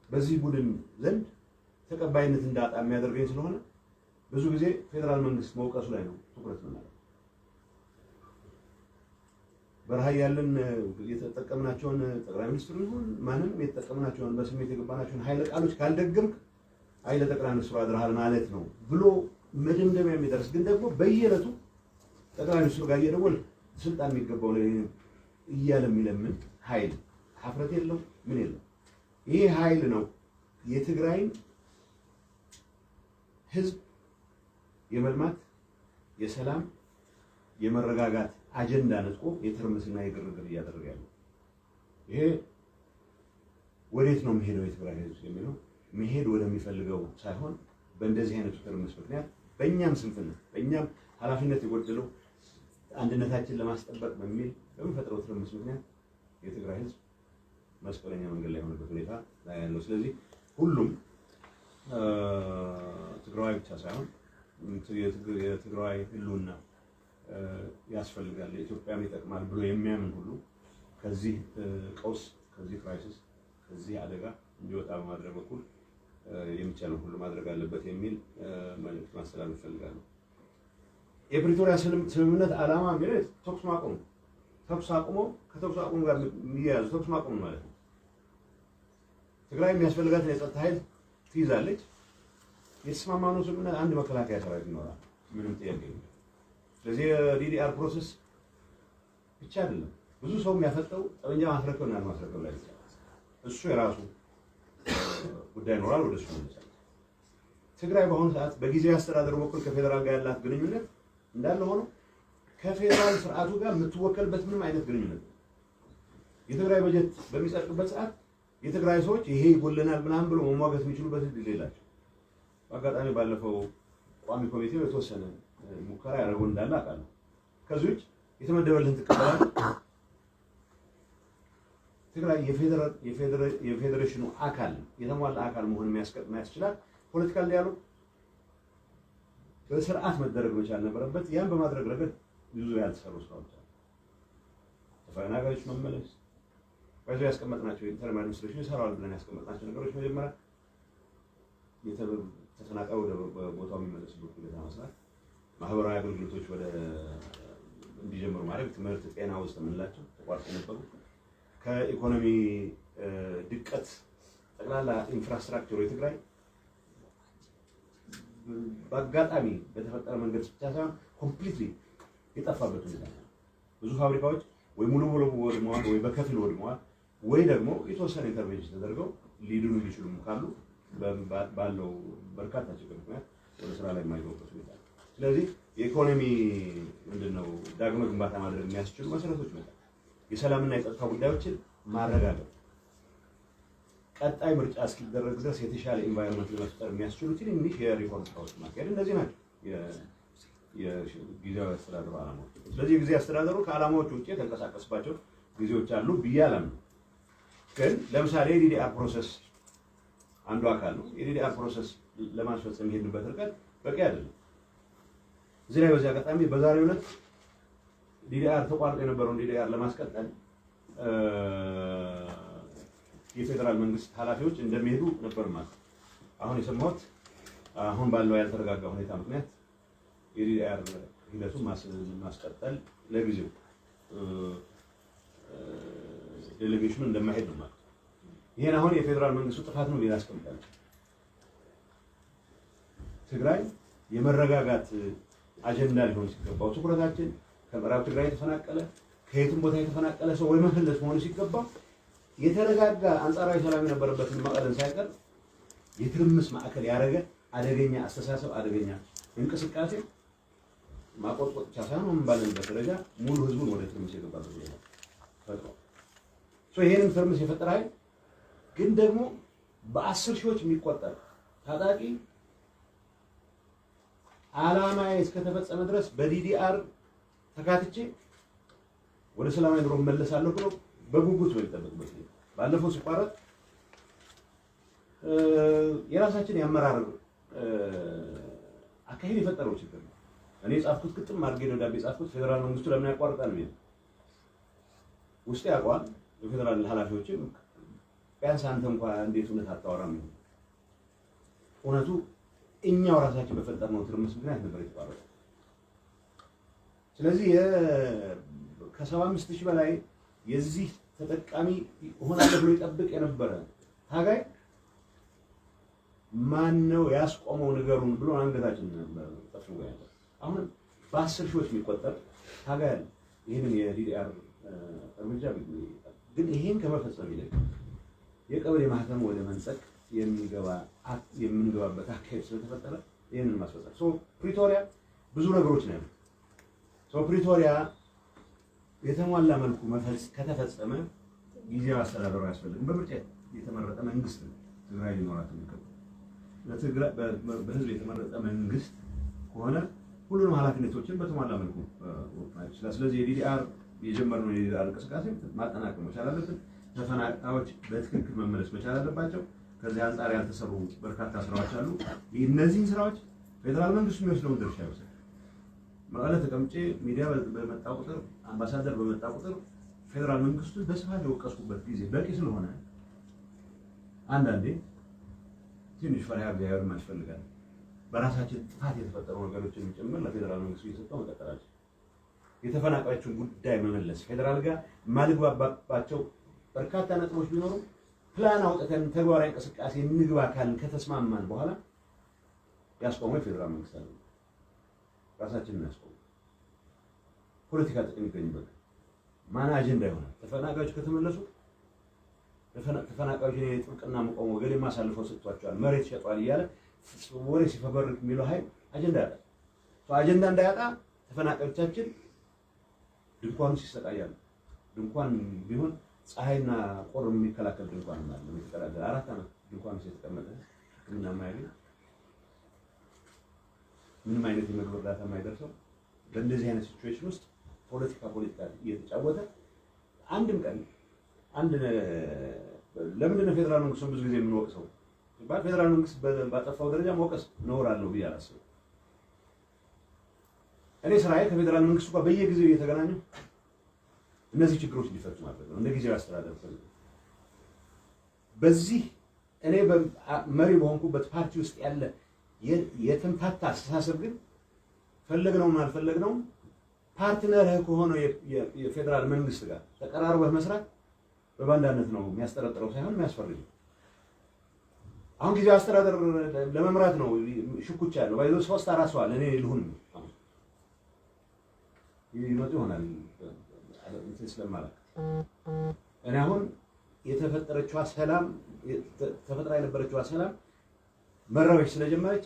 በዚህ ቡድን ዘንድ ተቀባይነት እንዳጣ የሚያደርገኝ ስለሆነ ብዙ ጊዜ ፌዴራል መንግስት መውቀሱ ላይ ነው ትኩረት የምናደርገው። በረሃ ያለን የተጠቀምናቸውን፣ ጠቅላይ ሚኒስትሩ ይሁን ማንም የተጠቀምናቸውን፣ በስሜት የገባናቸውን ኃይለ ቃሎች ካልደገምክ አይ ለጠቅላይ ሚኒስትሩ አድረሃል ማለት ነው ብሎ መደምደሚያ የሚደርስ፣ ግን ደግሞ በየዕለቱ ጠቅላይ ሚኒስትሩ ጋር እየደወል ስልጣን የሚገባው እያለ የሚለምን ኃይል ሀፍረት የለው፣ ምን የለው። ይሄ ኃይል ነው የትግራይን ህዝብ የመልማት፣ የሰላም፣ የመረጋጋት አጀንዳ ነጥቆ የትርምስና የግርግር እያደረገ ያለው። ይሄ ወዴት ነው የሚሄደው የትግራይ ህዝብ የሚለው መሄድ ወደሚፈልገው ሳይሆን በእንደዚህ አይነቱ ትርምስ ምክንያት፣ በእኛም ስንፍና፣ በእኛም ኃላፊነት የጎደለው አንድነታችን ለማስጠበቅ በሚል በሚፈጥረው ትርምስ ምክንያት የትግራይ ህዝብ መስቀለኛ መንገድ ላይ የሆነበት ሁኔታ ላይ ያለው። ስለዚህ ሁሉም ትግራዋይ ብቻ ሳይሆን የትግራዋይ ህልውና ያስፈልጋል፣ ለኢትዮጵያም ይጠቅማል ብሎ የሚያምን ሁሉ ከዚህ ቀውስ፣ ከዚህ crisis፣ ከዚህ አደጋ እንዲወጣ በማድረግ በኩል የሚቻለው ሁሉ ማድረግ አለበት የሚል መልዕክት ማስተላለፍ እፈልጋለሁ። የፕሪቶሪያ ስምምነት ዓላማ የሚለው ተኩስ ማቆም ነው። ተኩስ አቁሞ ከተኩስ አቁም ጋር የሚያያዙ ተኩስ ማቆም ማለት ነው። ትግራይ የሚያስፈልጋትን የጸጥታ ኃይል ትይዛለች። የተስማማነው ስምምነት አንድ መከላከያ ሰራዊት ይኖራል። ምንም ጥያቄ የለም። ስለዚህ የ DDR process ብቻ አይደለም። ብዙ ሰው የሚያፈጠው ጠመንጃ ማስረከብ እና ማስረከብ ላይ ብቻ፣ እሱ የራሱ ጉዳይ ይኖራል። ወደ እሱ መለሳል። ትግራይ በአሁኑ ሰዓት በጊዜያዊ አስተዳደሩ በኩል ከፌዴራል ጋር ያላት ግንኙነት እንዳለ ሆኖ ከፌዴራል ስርዓቱ ጋር የምትወከልበት ምንም አይነት ግንኙነት ነው። የትግራይ በጀት በሚጸድቅበት ሰዓት የትግራይ ሰዎች ይሄ ይጎለናል ምናምን ብሎ መሟገት የሚችሉበት እድል የላቸው። በአጋጣሚ ባለፈው ቋሚ ኮሚቴው የተወሰነ ሙከራ ያደረገው እንዳለ አውቃለሁ። ከዚህ ውጭ የተመደበልህን ትቀበላለህ። ትግራይ የፌዴሬሽኑ አካል፣ የተሟላ አካል መሆን የሚያስችላት political dialogue በስርዓት መደረግ መቻል ነበረበት። ያን በማድረግ ረገድ ብዙ ያልተሰሩ ስራዎች አሉ። ተፈናቃዮች መመለስ በዚ ያስቀመጥናቸው interim administration ይሰራዋል ብለን ያስቀመጥናቸው ነገሮች፣ መጀመሪያ ተፈናቃዩ ወደ ቦታው የሚመለስበት ሁኔታ መስራት፣ ማህበራዊ አገልግሎቶች ወደ እንዲጀምሩ ማድረግ፣ ትምህርት፣ ጤና ውስጥ የምንላቸው ተቋርጦ የነበሩ፣ ከኢኮኖሚ ድቀት ጠቅላላ infrastructure ኡ የትግራይ በአጋጣሚ በተፈጠረ መንገድ ብቻ ሳይሆን completely የጠፋበት ሁኔታ ነው። ብዙ ፋብሪካዎች ወይ ሙሉ በሙሉ ወድመዋል፣ ወይ በከፊል ወድመዋል፣ ወይ ደግሞ የተወሰነ intervention ተደርገው ሊድኑ የሚችሉም ካሉ ባለው በርካታ ችግር ምክንያት ወደ ስራ ላይ የማይገቡበት ሁኔታ ነው። ስለዚህ የኢኮኖሚ ምንድነው ዳግመ ግንባታ ማድረግ የሚያስችሉ መሰረቶች መጣ፣ የሰላምና የጸጥታ ጉዳዮችን ማረጋገጥ፣ ቀጣይ ምርጫ እስኪደረግ ድረስ የተሻለ environment ለመፍጠር የሚያስችሉ ትንንሽ የሪፎርም ስራዎች ማካሄድ፣ እነዚህ ናቸው የጊዜያዊ አስተዳደሩ ዓላማዎች። ስለዚህ የጊዜያዊ አስተዳደሩ ከዓላማዎቹ ውጭ የተንቀሳቀስባቸው ጊዜዎች አሉ ብዬ አላምንም። ግን ለምሳሌ የ DDR process አንዱ አካል ነው። የ DDR process ለማስፈጸም የሄድንበት ርቀት በቂ አይደለም። እዚህ ላይ በዚህ አጋጣሚ በዛሬው ዕለት DDR ተቋርጦ የነበረውን DDR ለማስቀጠል የፌዴራል መንግስት ኃላፊዎች እንደሚሄዱ ነበር ማለት። አሁን የሰማሁት አሁን ባለው ያልተረጋጋ ሁኔታ ምክንያት የ DDR ሂደቱን ማስቀጠል ለጊዜው delegation ኑ እንደማይሄድ ነው ማለት። ይሄን አሁን የፌዴራል መንግስቱ ጥፋት ነው ሌላ አስቀምጣለሁ። ትግራይ የመረጋጋት አጀንዳ ሊሆን ሲገባው፣ ትኩረታችን ከምዕራብ ትግራይ የተፈናቀለ፣ ከየትም ቦታ የተፈናቀለ ሰው ወይ መመለስ መሆኑ ሲገባው፣ የተረጋጋ አንጻራዊ ሰላም የነበረበትን መቀለን ሳይቀር የትርምስ ማዕከል ያደረገ አደገኛ አስተሳሰብ፣ አደገኛ እንቅስቃሴ ማቆጥቆጥ ብቻ ሳይሆን አሁን ባለንበት ደረጃ ሙሉ ህዝቡን ወደ ትርምስ የገባበት ሁኔታ ፈጥሯል። So ይሄንን ትርምስ የፈጠረ ኃይል ግን ደግሞ በ10 ሺዎች የሚቆጠር ታጣቂ ዓላማዬ እስከተፈጸመ ድረስ በ DDR ተካትቼ ወደ ሰላማዊ ኑሮ እመለሳለሁ ብሎ በጉጉት ነው የሚጠበቅበት። ባለፈው ሲቋረጥ የራሳችን የአመራር አካሄድ የፈጠረው ችግር ነው። እኔ የጻፍኩት ግጥም አድርጌ ደብዳቤ የጻፍኩት ፌዴራል መንግስቱ ለምን ያቋርጣል የሚል ውስጤ ያውቀዋል። የፌዴራል ኃላፊዎችም ቢያንስ አንተ እንኳ እንዴት እውነት አታወራም? እውነቱ እኛው ራሳችን በፈጠርነው ትርምስ ምክንያት ነበር የተቋረጠው። ስለዚህ ከ75,000 በላይ የዚህ ተጠቃሚ እሆናለሁ ብሎ ይጠብቅ የነበረ ታጋይ ማን ነው ያስቆመው ንገሩን ብሎ አንገታችን ጠፍሮ ያለ። አሁን በ10 ሺዎች የሚቆጠር ታጋይ አለ። ይህንን የ DDR እርምጃ ግን ይህን ከመፈጸም ይልቅ የቀበሌ ማህተም ወደ መንጠቅ የምንገባበት አካሄድ ስለተፈጠረ ይህንን ማስፈጸም፣ so ፕሪቶሪያ ብዙ ነገሮች ነው ያሉት። So ፕሪቶሪያ የተሟላ መልኩ ከተፈጸመ ጊዜያዊ አስተዳደሩ አያስፈልግም። በምርጫ የተመረጠ መንግስት ነው ትግራይ ሊኖራት የሚገባው። በህዝብ የተመረጠ መንግስት ከሆነ ሁሉንም ኃላፊነቶችን በተሟላ መልኩ ማለት ይችላል። ስለዚህ የ DDR የጀመርነው የ DDR እንቅስቃሴ ማጠናቀቅ መቻል አለብን። ተፈናቃዮች በትክክል መመለስ መቻል አለባቸው። ከዚህ አንጻር ያልተሰሩ በርካታ ስራዎች አሉ። እነዚህን ስራዎች ፌዴራል መንግስቱ የሚወስደውን ድርሻ ይወስዳል። መቀለ ተቀምጬ ሚዲያ በመጣ ቁጥር፣ አምባሳደር በመጣ ቁጥር ፌዴራል መንግስቱን በስፋት የወቀስኩበት ጊዜ በቂ ስለሆነ አንዳንዴ ትንሽ ፈሪሃ እግዚአብሔር ያስፈልጋል። በራሳችን ጥፋት የተፈጠሩ ነገሮችን ጭምር ለፌዴራል መንግስቱ እየሰጠው መቀጠላቸው፣ የተፈናቃዮችን ጉዳይ መመለስ፣ ፌዴራል ጋር የማልግባባባቸው በርካታ ነጥቦች ቢኖሩም ፕላን አውጥተን ተግባራዊ እንቅስቃሴ እንግባ ካልን ከተስማማን በኋላ ያስቆመው የፌዴራል መንግስት አለ፣ ራሳችንን ያስቆመው ፖለቲካ ጥቅም ይገኝበታል። ማን አጀንዳ ይሆናል? ተፈናቃዮች ከተመለሱ ተፈናቃዮች የጥብቅና መቆም ወገሌ አሳልፈው ሰጥቷቸዋል፣ መሬት ሸጧል እያለ ወሬ ሲፈበርክ የሚለው ኃይል አጀንዳ ያጣል። አጀንዳ እንዳያጣ ተፈናቃዮቻችን ድንኳኑ ሲሰቃያሉ። ድንኳን ቢሆን ፀሐይና ቆር የሚከላከል ድንኳን አለ። የተቀዳደረ 4 ዓመት ድንኳን ውስጥ የተቀመጠ፣ ሕክምና የማያገኝ፣ ምንም አይነት የምግብ እርዳታ የማይደርሰው፣ በእንደዚህ አይነት situation ውስጥ ፖለቲካ ፖለቲካ እየተጫወተ አንድም ቀን አንድ ለምንድን ነው ፌዴራል መንግስቱን ብዙ ጊዜ የምንወቅሰው ሲባል ፌዴራል መንግስት ባጠፋው ደረጃ መውቀስ ነውር አለው ብዬ አላስብም። እኔ ስራዬ ከፌዴራል መንግስቱ ጋር በየጊዜው እየተገናኙ እነዚህ ችግሮች እንዲፈቱ ማድረግ ነው። እንደ ጊዜያዊ አስተዳደር ፕሬዚደንት በዚህ እኔ መሪ በሆንኩበት ፓርቲ ውስጥ ያለ የተምታታ አስተሳሰብ ግን ፈለግነውም አልፈለግነውም partner ህ ከሆነው የፌዴራል መንግስት ጋር ተቀራርበህ መስራት በባንዳነት ነው የሚያስጠረጥረው ሳይሆን የሚያስፈርጀው። አሁን ጊዜያዊ አስተዳደር ለመምራት ነው ሽኩቻ ያለው። ባይዞ ሶስት አራት ሰው አለ። እኔ ልሁን አሁን ይመጡ ይሆናል እንትን ስለማላውቅ እኔ አሁን የተፈጠረችዋ ሰላም፣ ተፈጥራ የነበረችዋ ሰላም መረበሽ ስለጀመረች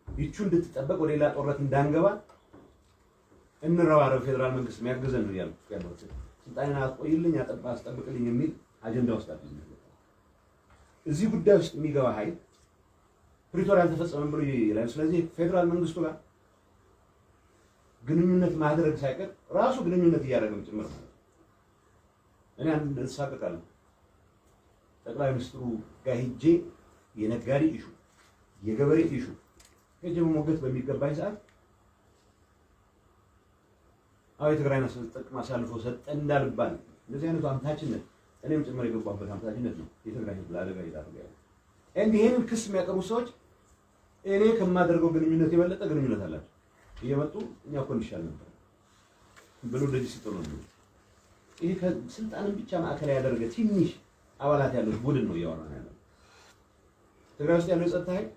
ይቹ እንድትጠበቅ ወደ ሌላ ጦርነት እንዳንገባ እንረባረብ፣ ፌዴራል መንግስት የሚያግዘን ነው ያልኩት ያለሁት። ስልጣኔን አቆይልኝ አስጠብቅልኝ የሚል አጀንዳ ውስጥ አለ። እዚህ ጉዳይ ውስጥ የሚገባ ኃይል ፕሪቶሪያ አልተፈጸመም ብሎ ይላል። ስለዚህ ፌዴራል መንግስቱ ጋር ግንኙነት ማድረግ ሳይቀር ራሱ ግንኙነት እያደረገም ጭምር ማለት ነው። እኔ አንድ እሳቀቃለሁ። ጠቅላይ ሚኒስትሩ ጋር ሄጄ የነጋዴ issue፣ የገበሬ issue ሄጄ መሞገት በሚገባኝ ሰዓት አዎ የትግራይን ጥቅም አሳልፎ ሰጠ እንዳልባል እንደዚህ አይነቱ አምታችነት፣ እኔም ጭምር የገባሁበት አምታችነት ነው የትግራይ ህዝብ ለአደጋ እየዳረገ ያለው። እንዲህ ይሄንን ክስ የሚያቀርቡ ሰዎች እኔ ከማደርገው ግንኙነት የበለጠ ግንኙነት አላቸው። እየመጡ እኛ እኮ እንሻል ነበር ብሎ እንደዚህ ሲጥሉ ነው። ይሄ ከስልጣንን ብቻ ማዕከል ያደረገ ትንሽ አባላት ያሉት ቡድን ነው እያወራን ያለው። ትግራይ ውስጥ ያለው የጸጥታ ኃይል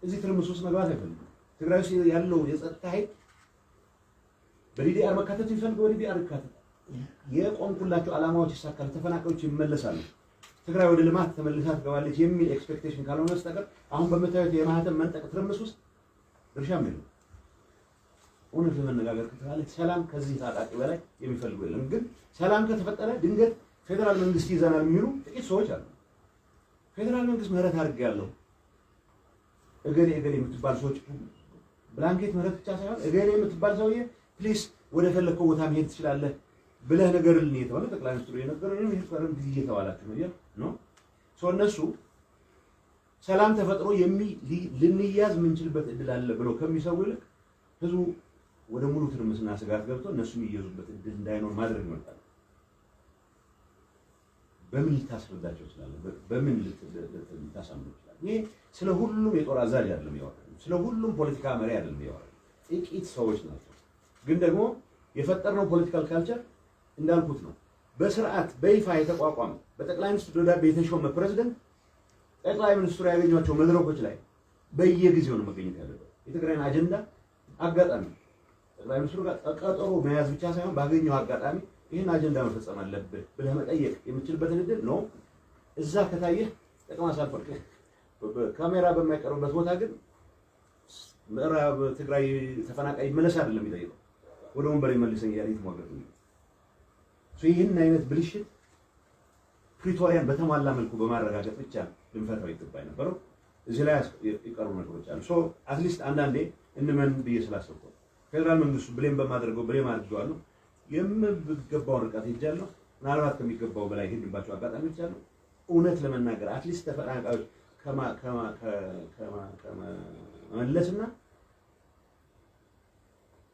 እዚህ ትርምስ ውስጥ መግባት አይፈልግም። ትግራይ ውስጥ ያለው የጸጥታ ኃይል በ DDR መካተት የሚፈልገው በ DDR ይካተት። የቆምኩላቸው ዓላማዎች ይሳካሉ፣ ተፈናቃዮች ይመለሳሉ፣ ትግራይ ወደ ልማት ተመልሳ ትገባለች የሚል expectation ካልሆነ በስተቀር አሁን በምታዩት የማህተም መንጠቅ ትርምስ ውስጥ ድርሻም የለም። እውነት ለመነጋገር ከተባለ ሰላም ከዚህ ታጣቂ በላይ የሚፈልጉ የለም። ግን ሰላም ከተፈጠረ ድንገት ፌዴራል መንግስት ይዘናል የሚሉ ጥቂት ሰዎች አሉ። ፌዴራል መንግስት ምህረት አድርጌያለሁ፣ እገሌ እገሌ የምትባል ሰዎች blanket ምህረት ብቻ ሳይሆን እገሌ የምትባል ሰውዬ please ወደ ፈለግከው ቦታ መሄድ ትችላለህ ብለህ ነገርልን እየተባለ ጠቅላይ ሚኒስትሩ የነገረው ይሄ ጊዜ እየተባላችሁ ነው እያልኩ ነው። ሰው እነሱ ሰላም ተፈጥሮ ልንያዝ የምንችልበት እድል አለ ብለው ከሚሰው ይልቅ ህዝቡ ወደ ሙሉ ትርምስና ስጋት ገብቶ እነሱ የሚያዙበት እድል እንዳይኖር ማድረግ ይመርጣል። በምን ልታስረዳቸው ትችላለህ? በምን ልታሳምነው ትችላለህ? ይሄ ስለ ሁሉም የጦር አዛዥ አይደለም ያወራው፣ ስለ ሁሉም ፖለቲካ መሪ አይደለም ያወራው። ጥቂት ሰዎች ናቸው። ግን ደግሞ የፈጠርነው political culture እንዳልኩት ነው። በስርዓት በይፋ የተቋቋመ፣ በጠቅላይ ሚኒስትሩ ደብዳቤ የተሾመ ፕሬዝደንት ጠቅላይ ሚኒስትሩ ያገኟቸው መድረኮች ላይ በየጊዜው ነው መገኘት ያለበት። የትግራይን አጀንዳ አጋጣሚ ጠቅላይ ሚኒስትሩ ጋር ቀጠሮ መያዝ ብቻ ሳይሆን ባገኘው አጋጣሚ ይህን አጀንዳ መፈጸም አለብህ ብለህ መጠየቅ የምችልበትን እድል ነው። እዛ ከታየህ ጥቅም አሳልፎ ካሜራ በማይቀርብበት ቦታ ግን ምዕራብ ትግራይ ተፈናቃይ መለስ አይደለም የሚጠይቀው፣ ወደ ወንበር ይመልሰኝ እያለ የተሟገቱ ነው። ይህን አይነት ብልሽት ፕሪቶሪያን በተሟላ መልኩ በማረጋገጥ ብቻ ልንፈታው ይገባ የነበረው። እዚህ ላይ የቀሩ ነገሮች አሉ። So at least አንዳንዴ እንመን ብዬ ስላሰብኩ ፌዴራል መንግስቱ blame በማድረገው blame አድርጌዋለሁ። የምገባውን ርቀት ሄጃለሁ። ምናልባት ከሚገባው በላይ ሄድባቸው አጋጣሚዎች አሉ። እውነት ለመናገር at least ተፈናቃዮች ከመመለስና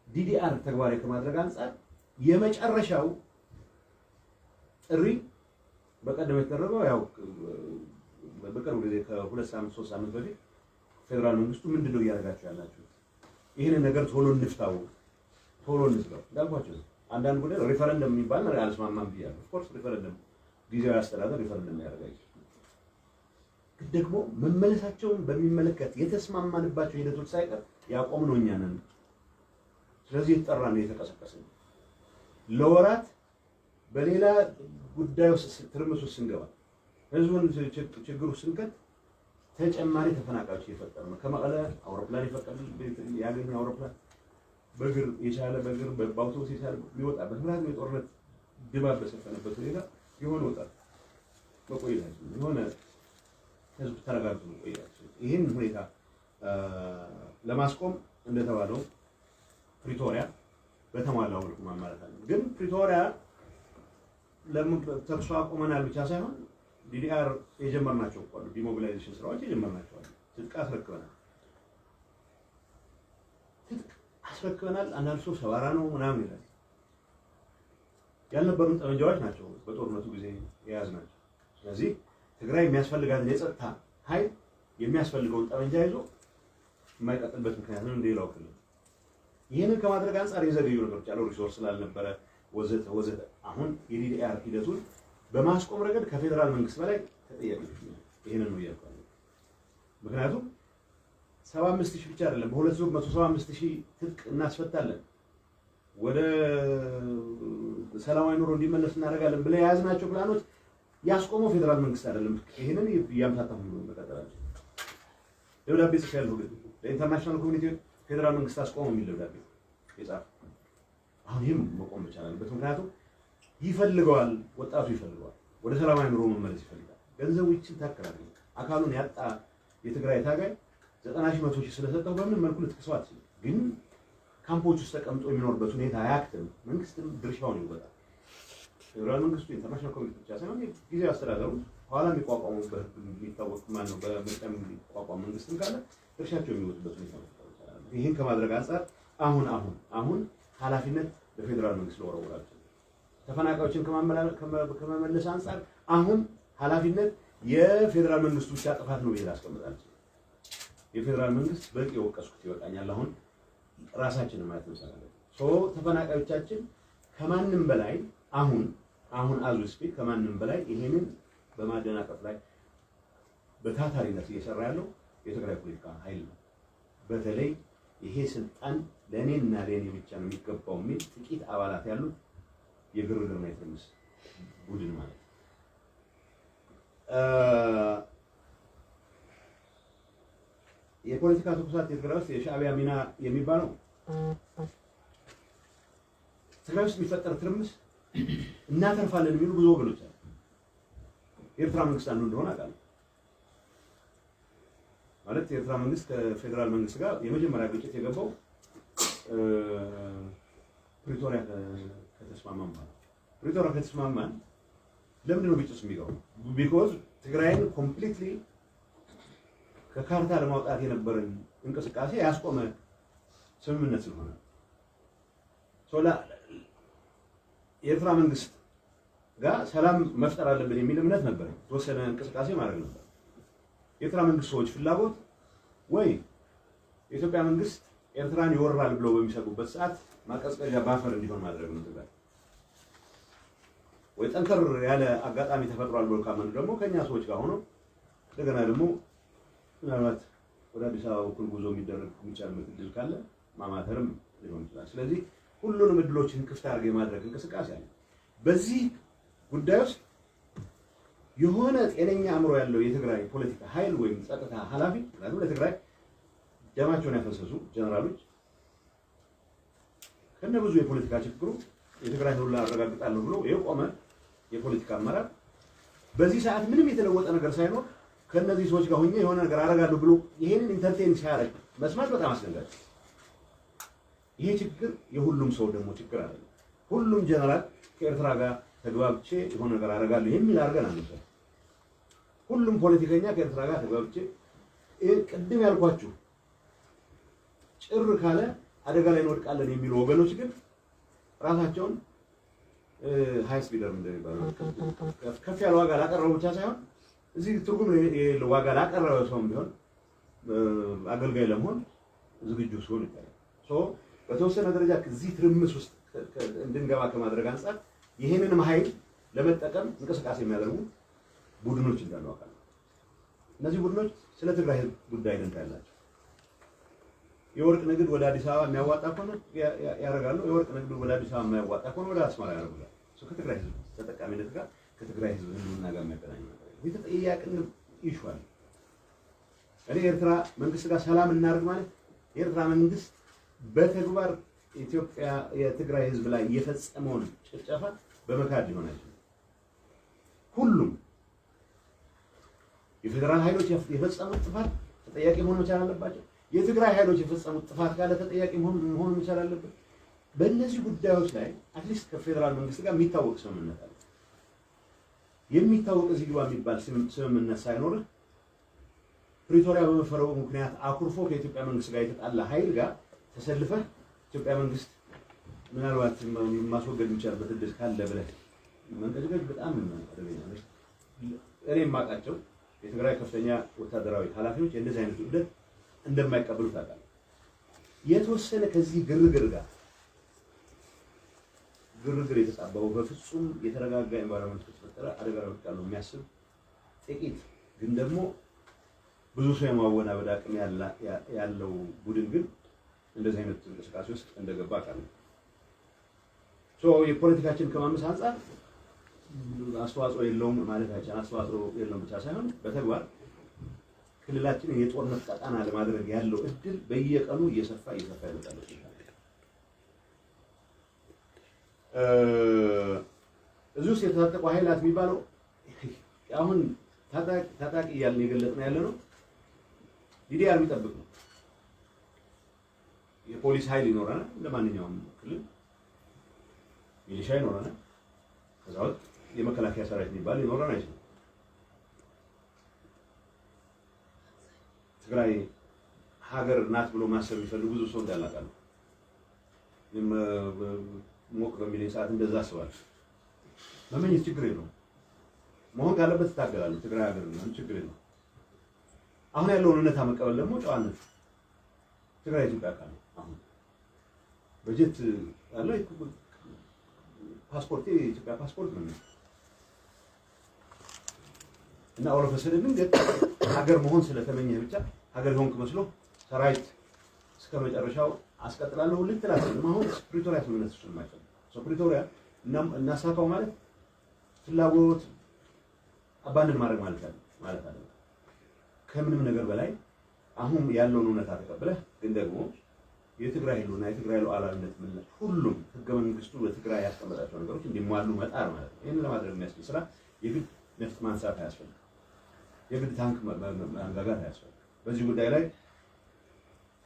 DDR ተግባራዊ ከማድረግ አንጻር የመጨረሻው ጥሪ በቀደም የተደረገው ያው በቅርብ ጊዜ ከ2 ሳምንት 3 ሳምንት በፊት ፌዴራል መንግስቱ ምንድን ነው እያደረጋችሁ ያላችሁት? ይህንን ነገር ቶሎ እንፍታው፣ ቶሎ እንዝጋው። እንዳልኳቸው አንዳንድ ጉዳይ ሪፈረንደም የሚባል ነገር አልስማማም ብያለሁ። Of course referendum ጊዜያዊ አስተዳደር ሪፈረንደም ያደርግ አይችልም። ግን ደግሞ መመለሳቸውን በሚመለከት የተስማማንባቸው ሂደቶች ሳይቀር ያቆምነው እኛ ነን። ስለዚህ የተጠራ ነው የተቀሰቀሰ ነው። ለወራት በሌላ ጉዳይ ውስጥ ትርምስ ውስጥ ስንገባ፣ ህዝቡን ችግር ውስጥ ስንከት ተጨማሪ ተፈናቃዮች እየፈጠሩ ነው። ከመቀለ አውሮፕላን ይፈቀድ ያገኘ አውሮፕላን፣ በእግር የቻለ በእግር፣ በአውቶቡስ የቻለ ሊወጣበት፣ ምክንያቱም የጦርነት ድባብ በሰፈነበት ሁኔታ የሆነ ወጣት መቆየት አይችልም። የሆነ ህዝብ ተረጋግቶ መቆየት አይችልም። ይህን ሁኔታ ለማስቆም እንደተባለው ፕሪቶሪያ በተሟላው መልኩ ማሟላት አለ። ግን ፕሪቶሪያ ተኩስ አቁመናል ብቻ ሳይሆን DDR የጀመርናቸው እኮ አሉ። Demobilization ስራዎች የጀመርናቸው አሉ። ትጥቅ አስረክበናል። ትጥቅ አስረክበናል። አንዳንድ ሰው ሰባራ ነው ምናምን ይላል። ያልነበሩን ጠመንጃዎች ናቸው በጦርነቱ ጊዜ የያዝናቸው። ስለዚህ ትግራይ የሚያስፈልጋትን የጸጥታ ኃይል የሚያስፈልገውን ጠመንጃ ይዞ የማይቀጥልበት ምክንያት ነው እንደሌላው ክልል። ይህንን ከማድረግ አንጻር የዘገዩ ነገሮች አሉ፣ resource ስላልነበረ ወዘተ ወዘተ። አሁን የ DDR ሂደቱን በማስቆም ረገድ ከፌዴራል መንግስት በላይ ተጠያቂዎች ነን። ይህንን ነው እያልኩ ያለሁት። ምክንያቱም 75,000 ብቻ አይደለም፣ በሁለት ዙር 175,000 ትጥቅ እናስፈታለን፣ ወደ ሰላማዊ ኑሮ እንዲመለስ እናደርጋለን ብለህ የያዝናቸው ፕላኖች ያስቆመው ፌዴራል መንግስት አይደለም። ይህንን እያምታታሁ መቀጠል አልችልም። ደብዳቤ ጽፌያለሁ፣ ግን ለ international community ፌዴራል መንግስት አስቆመው የሚል ደብዳቤ የጻፈ። አሁን ይህም መቆም መቻል አለበት። ምክንያቱም ይፈልገዋል፣ ወጣቱ ይፈልገዋል፣ ወደ ሰላማዊ ኑሮ መመለስ ይፈልጋል። ገንዘቡ ይችን ታክላለች። አካሉን ያጣ የትግራይ ታጋይ 90,000 100,000 ስለሰጠው በምን መልኩ ልትክሰው አትችልም። ግን ካምፖች ውስጥ ተቀምጦ የሚኖርበት ሁኔታ አያክትም። መንግስትም ድርሻውን ይወጣል። ፌዴራል መንግስቱ፣ international community ብቻ ሳይሆን ጊዜያዊ አስተዳደሩ፣ ኋላ የሚቋቋሙ በህግ የሚታወቅ ማን ነው በምርጫ የሚቋቋም መንግስትም ካለ ድርሻቸው የሚወጡበት ሁኔታ መፍጠር ይቻላል። ይህን ከማድረግ አንጻር አሁን አሁን አሁን ኃላፊነት ለፌዴራል መንግስት ልወረውር አልችልም። ተፈናቃዮችን ከመመለስ አንጻር አሁን ኃላፊነት የፌዴራል መንግስቱ ብቻ ጥፋት ነው ብዬ ላስቀምጥ አልችልም። የፌዴራል መንግስት በቂ የወቀስኩት ይበቃኛል። አሁን ራሳችንን ማየት መቻል አለብን። So ተፈናቃዮቻችን ከማንም በላይ አሁን አሁን as we speak ከማንም በላይ ይሄንን በማደናቀፍ ላይ በታታሪነት እየሰራ ያለው የትግራይ ፖለቲካ ኃይል ነው። በተለይ ይሄ ስልጣን ለእኔና ለእኔ ብቻ ነው የሚገባው የሚል ጥቂት አባላት ያሉት የግርግርና የትርምስ ቡድን ማለት ነው። የፖለቲካ ትኩሳት የትግራይ ውስጥ የሻዕቢያ ሚና የሚባለው፣ ትግራይ ውስጥ የሚፈጠር ትርምስ እናተርፋለን የሚሉ ብዙ ወገኖች አሉ። የኤርትራ መንግስት አንዱ እንደሆነ አውቃለሁ። ማለት የኤርትራ መንግስት ከፌዴራል መንግስት ጋር የመጀመሪያ ግጭት የገባው ፕሪቶሪያ ከተስማማን በኋላ። ፕሪቶሪያ ከተስማማን ለምንድን ነው ግጭት ውስጥ የሚገባው? Because ትግራይን completely ከካርታ ለማውጣት የነበረን እንቅስቃሴ ያስቆመ ስምምነት ስለሆነ የኤርትራ መንግስት ጋር ሰላም መፍጠር አለብን የሚል እምነት ነበር። የተወሰነ እንቅስቃሴ ማድረግ ነበር። የኤርትራ መንግስት ሰዎች ፍላጎት ወይ የኢትዮጵያ መንግስት ኤርትራን ይወራል ብለው በሚሰጉበት ሰዓት ማቀዝቀዣ buffer እንዲሆን ማድረግ ነው ትግራይ፣ ወይ ጠንከር ያለ አጋጣሚ ተፈጥሯል ብሎ ካመኑ ደግሞ ከኛ ሰዎች ጋር ሆኖ እንደገና ደግሞ ምናልባት ወደ አዲስ አበባ በኩል ጉዞ የሚደረግ የሚቻልበት እድል ካለ ማማተርም ሊሆን ይችላል። ስለዚህ ሁሉንም እድሎችን ክፍት አድርገው የማድረግ እንቅስቃሴ አለ። በዚህ ጉዳይ ውስጥ የሆነ ጤነኛ አእምሮ ያለው የትግራይ ፖለቲካ ኃይል ወይም ጸጥታ ኃላፊ፣ ምክንያቱም ለትግራይ ደማቸውን ያፈሰሱ ጀነራሎች ከነ ብዙ የፖለቲካ ችግሩ የትግራይ ሁሉ አረጋግጣለሁ ብሎ የቆመ የፖለቲካ አመራር በዚህ ሰዓት ምንም የተለወጠ ነገር ሳይኖር ከነዚህ ሰዎች ጋር ሆኜ የሆነ ነገር አደርጋለሁ ብሎ ይሄንን entertain ሲያደርግ መስማት በጣም አስደንጋጭ። ይሄ ችግር የሁሉም ሰው ደግሞ ችግር አይደለም። ሁሉም ጀነራል ከኤርትራ ጋር ተግባብቼ የሆነ ነገር አደርጋለሁ የሚል አድርገን አንውሰድ። ሁሉም ፖለቲከኛ ከኤርትራ ጋር ተግባብቼ፣ ቅድም ያልኳችሁ ጭር ካለ አደጋ ላይ እንወድቃለን የሚሉ ወገኖች ግን ራሳቸውን highest bidder እንደሚባለው ከፍ ያለ ዋጋ ላቀረበው ብቻ ሳይሆን እዚህ ትርጉም የሌለው ዋጋ ላቀረበ ሰውም ቢሆን አገልጋይ ለመሆን ዝግጁ ሲሆን ይታያል። So በተወሰነ ደረጃ እዚህ ትርምስ ውስጥ እንድንገባ ከማድረግ አንጻር ይህንንም ኃይል ለመጠቀም እንቅስቃሴ የሚያደርጉ ቡድኖች እንዳሉ አውቃለሁ። እነዚህ ቡድኖች ስለ ትግራይ ህዝብ ጉዳይ ደንታ ያላቸው የወርቅ ንግድ ወደ አዲስ አበባ የሚያዋጣ ከሆነ ያደርጋሉ። የወርቅ ንግድ ወደ አዲስ አበባ የማያዋጣ ከሆነ ወደ አስመራ ያደርጉታል። ከትግራይ ህዝብ ተጠቃሚነት ጋር፣ ከትግራይ ህዝብ ህልውና ጋር የሚያገናኝ ነገር የተጠያቂነት issue አለ። እኔ ኤርትራ መንግስት ጋር ሰላም እናደርግ ማለት የኤርትራ መንግስት በተግባር ኢትዮጵያ የትግራይ ህዝብ ላይ የፈጸመውን ጭፍጨፋ በመካድ ሊሆን አይችልም። ሁሉም የፌዴራል ኃይሎች የፈጸሙት ጥፋት ተጠያቂ መሆን መቻል አለባቸው። የትግራይ ኃይሎች የፈጸሙት ጥፋት ካለ ተጠያቂ መሆን መቻል አለበት። በእነዚህ ጉዳዮች ላይ at least ከፌዴራል መንግስት ጋር የሚታወቅ ስምምነት አለ። የሚታወቅ እዚህ ግባ የሚባል ስምምነት ሳይኖርህ ፕሪቶሪያ በመፈረሙ ምክንያት አኩርፎ ከኢትዮጵያ መንግስት ጋር የተጣላ ኃይል ጋር ተሰልፈህ ኢትዮጵያ መንግስት ምናልባት ማስወገድ የሚቻልበት እድል ካለ ብለህ መንቀጭቀጭ በጣም አደገኛ ነው። እኔ የማውቃቸው የትግራይ ከፍተኛ ወታደራዊ ኃላፊዎች የእንደዚህ አይነት እብደት እንደማይቀበሉ ታውቃለህ። የተወሰነ ከዚህ ግርግር ጋር ግርግር የተጣበበው በፍጹም የተረጋጋ environment ከተፈጠረ አደጋ ላይ ወድቃለሁ የሚያስብ ጥቂት ግን ደግሞ ብዙ ሰው የማወናበድ አቅም ያለው ቡድን ግን እንደዚህ አይነት እንቅስቃሴ ውስጥ እንደገባ አውቃለሁ። So የፖለቲካችን ከማመስ አንጻር አስተዋጽኦ የለውም ማለት አይቻልም። አስተዋጽኦ የለውም ብቻ ሳይሆን በተግባር ክልላችንን የጦርነት ቀጣና ለማድረግ ያለው እድል በየቀኑ እየሰፋ እየሰፋ ይመጣል። እዚህ ውስጥ የታጠቁ ኃይላት የሚባለው አሁን ታጣቂ እያልን የገለጽነው ያለ ነው። DDR የሚጠብቅ ነው። የፖሊስ ኃይል ይኖረናል፣ ለማንኛውም ክልል ሚሊሻ ይኖረናል። ከዛ ውጭ የመከላከያ ሰራዊት የሚባል ሊኖረን አይችልም። ትግራይ ሀገር ናት ብሎ ማሰብ የሚፈልጉ ብዙ ሰው እንዳለ አውቃለሁ። እኔም ሞቅ በሚለኝ ሰዓት እንደዛ አስባለሁ። መመኘት ችግር የለውም። መሆን ካለበት እታገላለሁ። ትግራይ ሀገር ነው፣ ችግር የለውም። አሁን ያለውን እውነታ መቀበል ደግሞ ጨዋነት። ትግራይ ኢትዮጵያ አካል ነው። አሁን በጀት አለ፣ ፓስፖርት የኢትዮጵያ ፓስፖርት ነው እና all of a sudden ድንገት ሀገር መሆን ስለተመኘህ ብቻ ሀገር ሆንክ መስሎ ሰራዊት እስከ መጨረሻው አስቀጥላለሁ ልትል አትችልም። አሁን ፕሪቶሪያ ስምምነት እሱን የማይፈልግ ፕሪቶሪያ እናሳካው ማለት ፍላጎት abandon ማድረግ ማለት አለ። ከምንም ነገር በላይ አሁን ያለውን እውነታ ተቀብለህ ግን ደግሞ የትግራይ ህልውና፣ የትግራይ ሉዓላዊነት ምን ሁሉም ህገ መንግስቱ በትግራይ ያስቀመጣቸው ነገሮች እንዲሟሉ መጣር ማለት ነው። ይህንን ለማድረግ የሚያስችል ስራ የግድ ነፍጥ ማንሳት አያስፈልግም። የግድ ታንክ ማንጋጋት አያስፈልግም። በዚህ ጉዳይ ላይ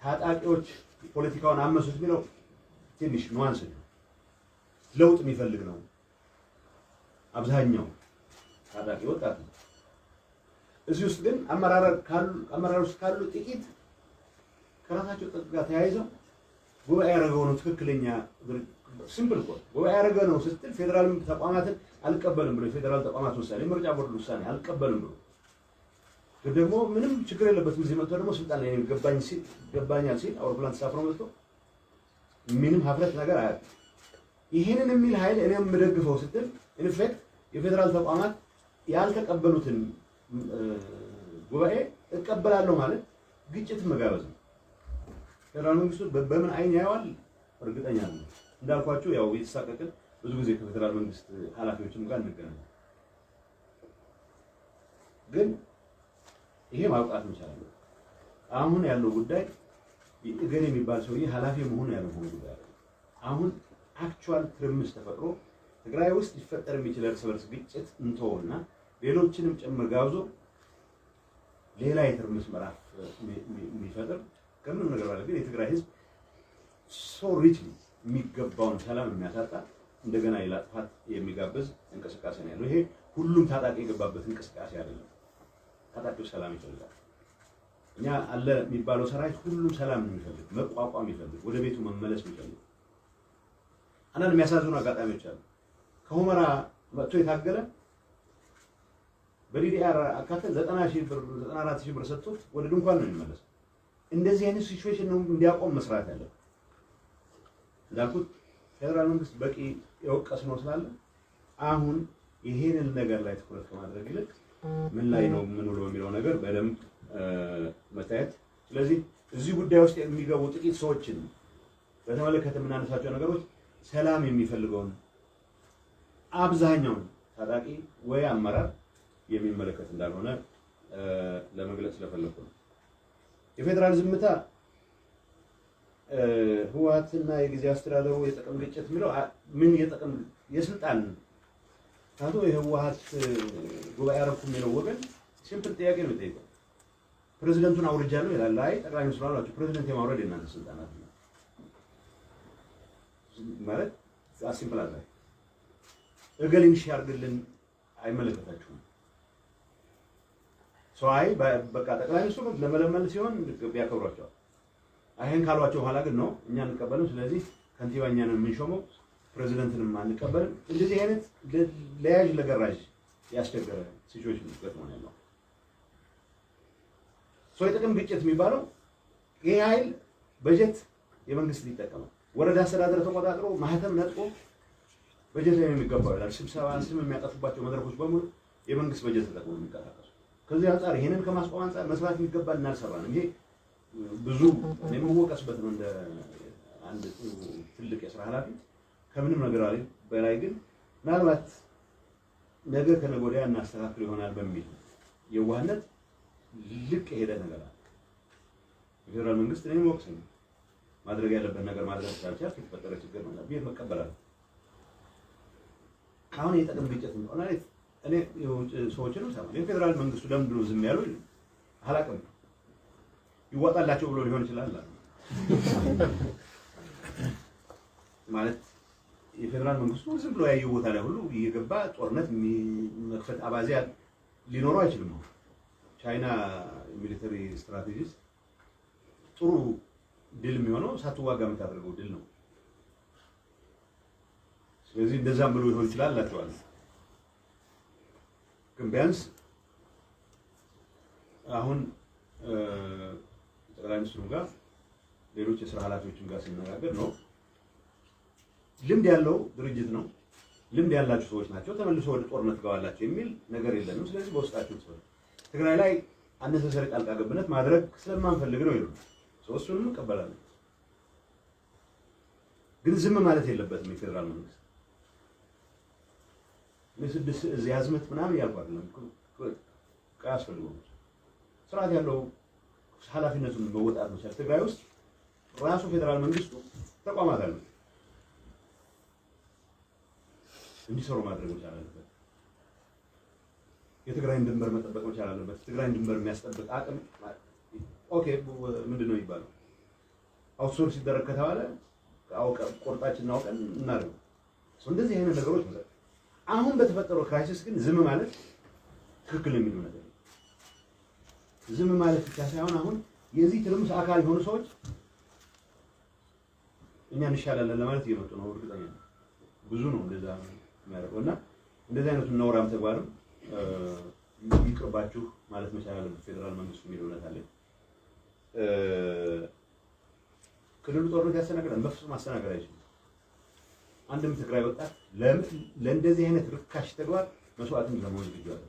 ታጣቂዎች ፖለቲካውን አመሱት የሚለው ትንሽ nuance ነው። ለውጥ የሚፈልግ ነው። አብዛኛው ታጣቂ ወጣት ነው። እዚህ ውስጥ ግን አመራር ውስጥ ካሉ ጥቂት ከራሳቸው ጥቅም ጋር ተያይዘው ጉባኤ ያደረገው ነው ትክክለኛ፣ simple እኮ ጉባኤ ያደረገው ነው ስትል ፌዴራል ተቋማትን አልቀበልም ብሎ፣ የፌዴራል ተቋማት ውሳኔ፣ ምርጫ ቦርድ ውሳኔ አልቀበልም ብሎ ግን ደግሞ ምንም ችግር የለበትም እዚህ መጥቶ ደግሞ ስልጣን ላይ ገባኝ ሲል፣ ገባኛል ሲል አውሮፕላን ተሳፍሮ መጥቶ ምንም ሀፍረት ነገር አያውቅም። ይሄንን የሚል ኃይል እኔም የምደግፈው ስትል in fact የፌዴራል ተቋማት ያልተቀበሉትን ጉባኤ እቀበላለሁ ማለት ግጭት መጋበዝ ነው። ፌዴራል መንግስቱ በምን አይን ያየዋል? እርግጠኛ ነው። እንዳልኳችሁ ያው የተሳቀቅን ብዙ ጊዜ ከፌዴራል መንግስት ኃላፊዎችም ጋር እንገናኛለን። ግን ይሄ ማብቃት መቻል አለበት። አሁን ያለው ጉዳይ እገሌ የሚባል ሰውዬ ኃላፊ መሆኑ ያለመሆኑ ጉዳይ አይደለም። አሁን actual ትርምስ ተፈጥሮ ትግራይ ውስጥ ሊፈጠር የሚችል እርስ በርስ ግጭት እንተውና ሌሎችንም ጭምር ጋብዞ ሌላ የትርምስ ምዕራፍ የሚፈጥር፣ ከምንም ነገር በላይ ግን የትግራይ ህዝብ so richly የሚገባውን ሰላም የሚያሳጣ፣ እንደገና ሌላ ጥፋት የሚጋብዝ እንቅስቃሴ ነው ያለው። ይሄ ሁሉም ታጣቂ የገባበት እንቅስቃሴ አይደለም። ታጣቂው ሰላም ይፈልጋል። እኛ አለ የሚባለው ሰራዊት ሁሉም ሰላም የሚፈልግ፣ መቋቋም የሚፈልግ፣ ወደ ቤቱ መመለስ የሚፈልግ። አንዳንድ የሚያሳዝኑ አጋጣሚዎች አሉ። ከሁመራ መጥቶ የታገለ በ DDR አካተን 90,000 ብር፣ 94,000 ብር ሰጥቶት ወደ ድንኳን ነው የሚመለሰው። እንደዚህ አይነት situation ነው እንዲያቆም መስራት ያለብን። እንዳልኩት ፌዴራል መንግስት በቂ የወቀስ ነው ስላለ አሁን ይሄንን ነገር ላይ ትኩረት ከማድረግ ይልቅ ምን ላይ ነው ምን ውሎ የሚለው ነገር በደንብ መታየት። ስለዚህ እዚህ ጉዳይ ውስጥ የሚገቡ ጥቂት ሰዎችን በተመለከተ የምናነሳቸው ነገሮች ሰላም የሚፈልገውን አብዛኛውን ታጣቂ ወይ አመራር የሚመለከት እንዳልሆነ ለመግለጽ ስለፈለኩ ነው። የፌዴራል ዝምታ፣ ህወሓትና የጊዜያዊ አስተዳደሩ የጥቅም ግጭት የሚለው ምን የጥቅም የስልጣን ታቶ የህወሓት ጉባኤ አረኩ የሚለው ወገን simple ጥያቄ ነው የሚጠይቀው። ፕሬዚደንቱን አውርጃለሁ ይላል። አይ ጠቅላይ ሚኒስትሩ አሏቸው፣ ፕሬዚደንት የማውረድ የእናንተ ስልጣናት ነው ማለት simple አለ። እገሌን ሺ ያርግልን አይመለከታችሁም። ሰው አይ በቃ ጠቅላይ ሚኒስትሩ ለመለመል ሲሆን ያከብሯቸዋል። ይሄን ካሏቸው በኋላ ግን ነው እኛ አንቀበልም፣ ስለዚህ ከንቲባ እኛ ነን የምንሾመው፣ ፕሬዚደንትንም አንቀበልም። እንደዚህ አይነት ለያዥ ለገራዥ ያስቸገረ situation ገጥሞ ነው ያለው። ሰው የጥቅም ግጭት የሚባለው ይሄ ኃይል በጀት የመንግስት ሊጠቀመው ወረዳ አስተዳደር ተቆጣጥሮ ማህተም ነጥቆ በጀት ላይ ነው የሚገባው ይላል። ስብሰባ ስም የሚያጠፉባቸው መድረኮች በሙሉ የመንግስት በጀት ተጠቅሞ የሚንቀሳቀሱ፣ ከዚህ አንጻር ይሄንን ከማስቆም አንጻር መስራት የሚገባ እናልሰራንም። ይሄ ብዙ እኔ የምወቀስበት ነው እንደ አንድ ትልቅ የስራ ኃላፊ። ከምንም ነገር በላይ ግን ምናልባት ነገ ከነገ ወዲያ እናስተካክል ይሆናል በሚል የዋህነት ልቅ የሄደ ነገር አለ። የፌዴራል መንግስት እኔን ወቅሰኝ ማድረግ ያለበት ነገር ማድረግ ስላልቻልክ የተፈጠረ ችግር ነው ብዬ መቀበላለሁ። አሁን የጥቅም ግጭት ነው። እኔ የውጭ ሰዎችንም እሰማለሁ። የፌዴራል መንግስቱ ለምንድን ነው ዝም ያለው? አላውቅም። ይዋጣላቸው ብሎ ሊሆን ይችላል አሉ። ማለት የፌዴራል መንግስቱ ዝም ብሎ ያየው ቦታ ላይ ሁሉ እየገባ ጦርነት መክፈት አባዜ ሊኖረው አይችልም። ቻይና military strategist ጥሩ ድል የሚሆነው ሳትዋጋ የምታደርገው ድል ነው። ስለዚህ እንደዛም ብሎ ሊሆን ይችላል እላቸዋለሁ። ግን ቢያንስ አሁን ጠቅላይ ሚኒስትሩ ጋር ሌሎች የስራ ኃላፊዎችም ጋር ስነጋገር ነው ልምድ ያለው ድርጅት ነው፣ ልምድ ያላችሁ ሰዎች ናቸው፣ ተመልሶ ወደ ጦርነት ገባላቸው የሚል ነገር የለንም። ስለዚህ በውስጣችሁ ሰው ትግራይ ላይ unnecessary ጣልቃ ገብነት ማድረግ ስለማንፈልግ ነው ይሉናል። እሱንም እንቀበላለን። ግን ዝም ማለት የለበትም የፌዴራል መንግስት። እኔ ስድስት እዚህ አዝመት ምናምን እያልኩ አይደለም። አያስፈልገውም። ስርዓት ያለው ኃላፊነቱን መወጣት መቻል። ትግራይ ውስጥ ራሱ ፌዴራል መንግስቱ ተቋማት አሉት፣ እንዲሰሩ ማድረግ መቻል አለበት። የትግራይን ድንበር መጠበቅ መቻል አለበት። ትግራይን ድንበር የሚያስጠብቅ አቅም okay፣ ምንድን ነው የሚባለው? Outsource ሲደረግ ከተባለ ቆርጣችን አውቀን እናደርገው። እንደዚህ አይነት ነገሮች አሁን በተፈጠረው crisis ግን ዝም ማለት ትክክል የሚሉ ነገር ዝም ማለት ብቻ ሳይሆን አሁን የዚህ ትርምስ አካል የሆኑ ሰዎች እኛ እንሻላለን ለማለት እየመጡ ነው። እርግጠኛ ነኝ ብዙ ነው እንደዛ የሚያደርገው እና እንደዚህ አይነቱ ነውራም ተግባርም ይቅርባችሁ ማለት መቻል አለበት ፌዴራል መንግስቱ የሚል እውነት አለኝ። ክልሉ ጦርነት ያስተናግዳል? በፍጹም ማስተናገድ አይችልም። አንድም ትግራይ ወጣት ለእንደዚህ አይነት ርካሽ ተግባር መስዋዕትን ለመሆን ዝግጁ አይደለም።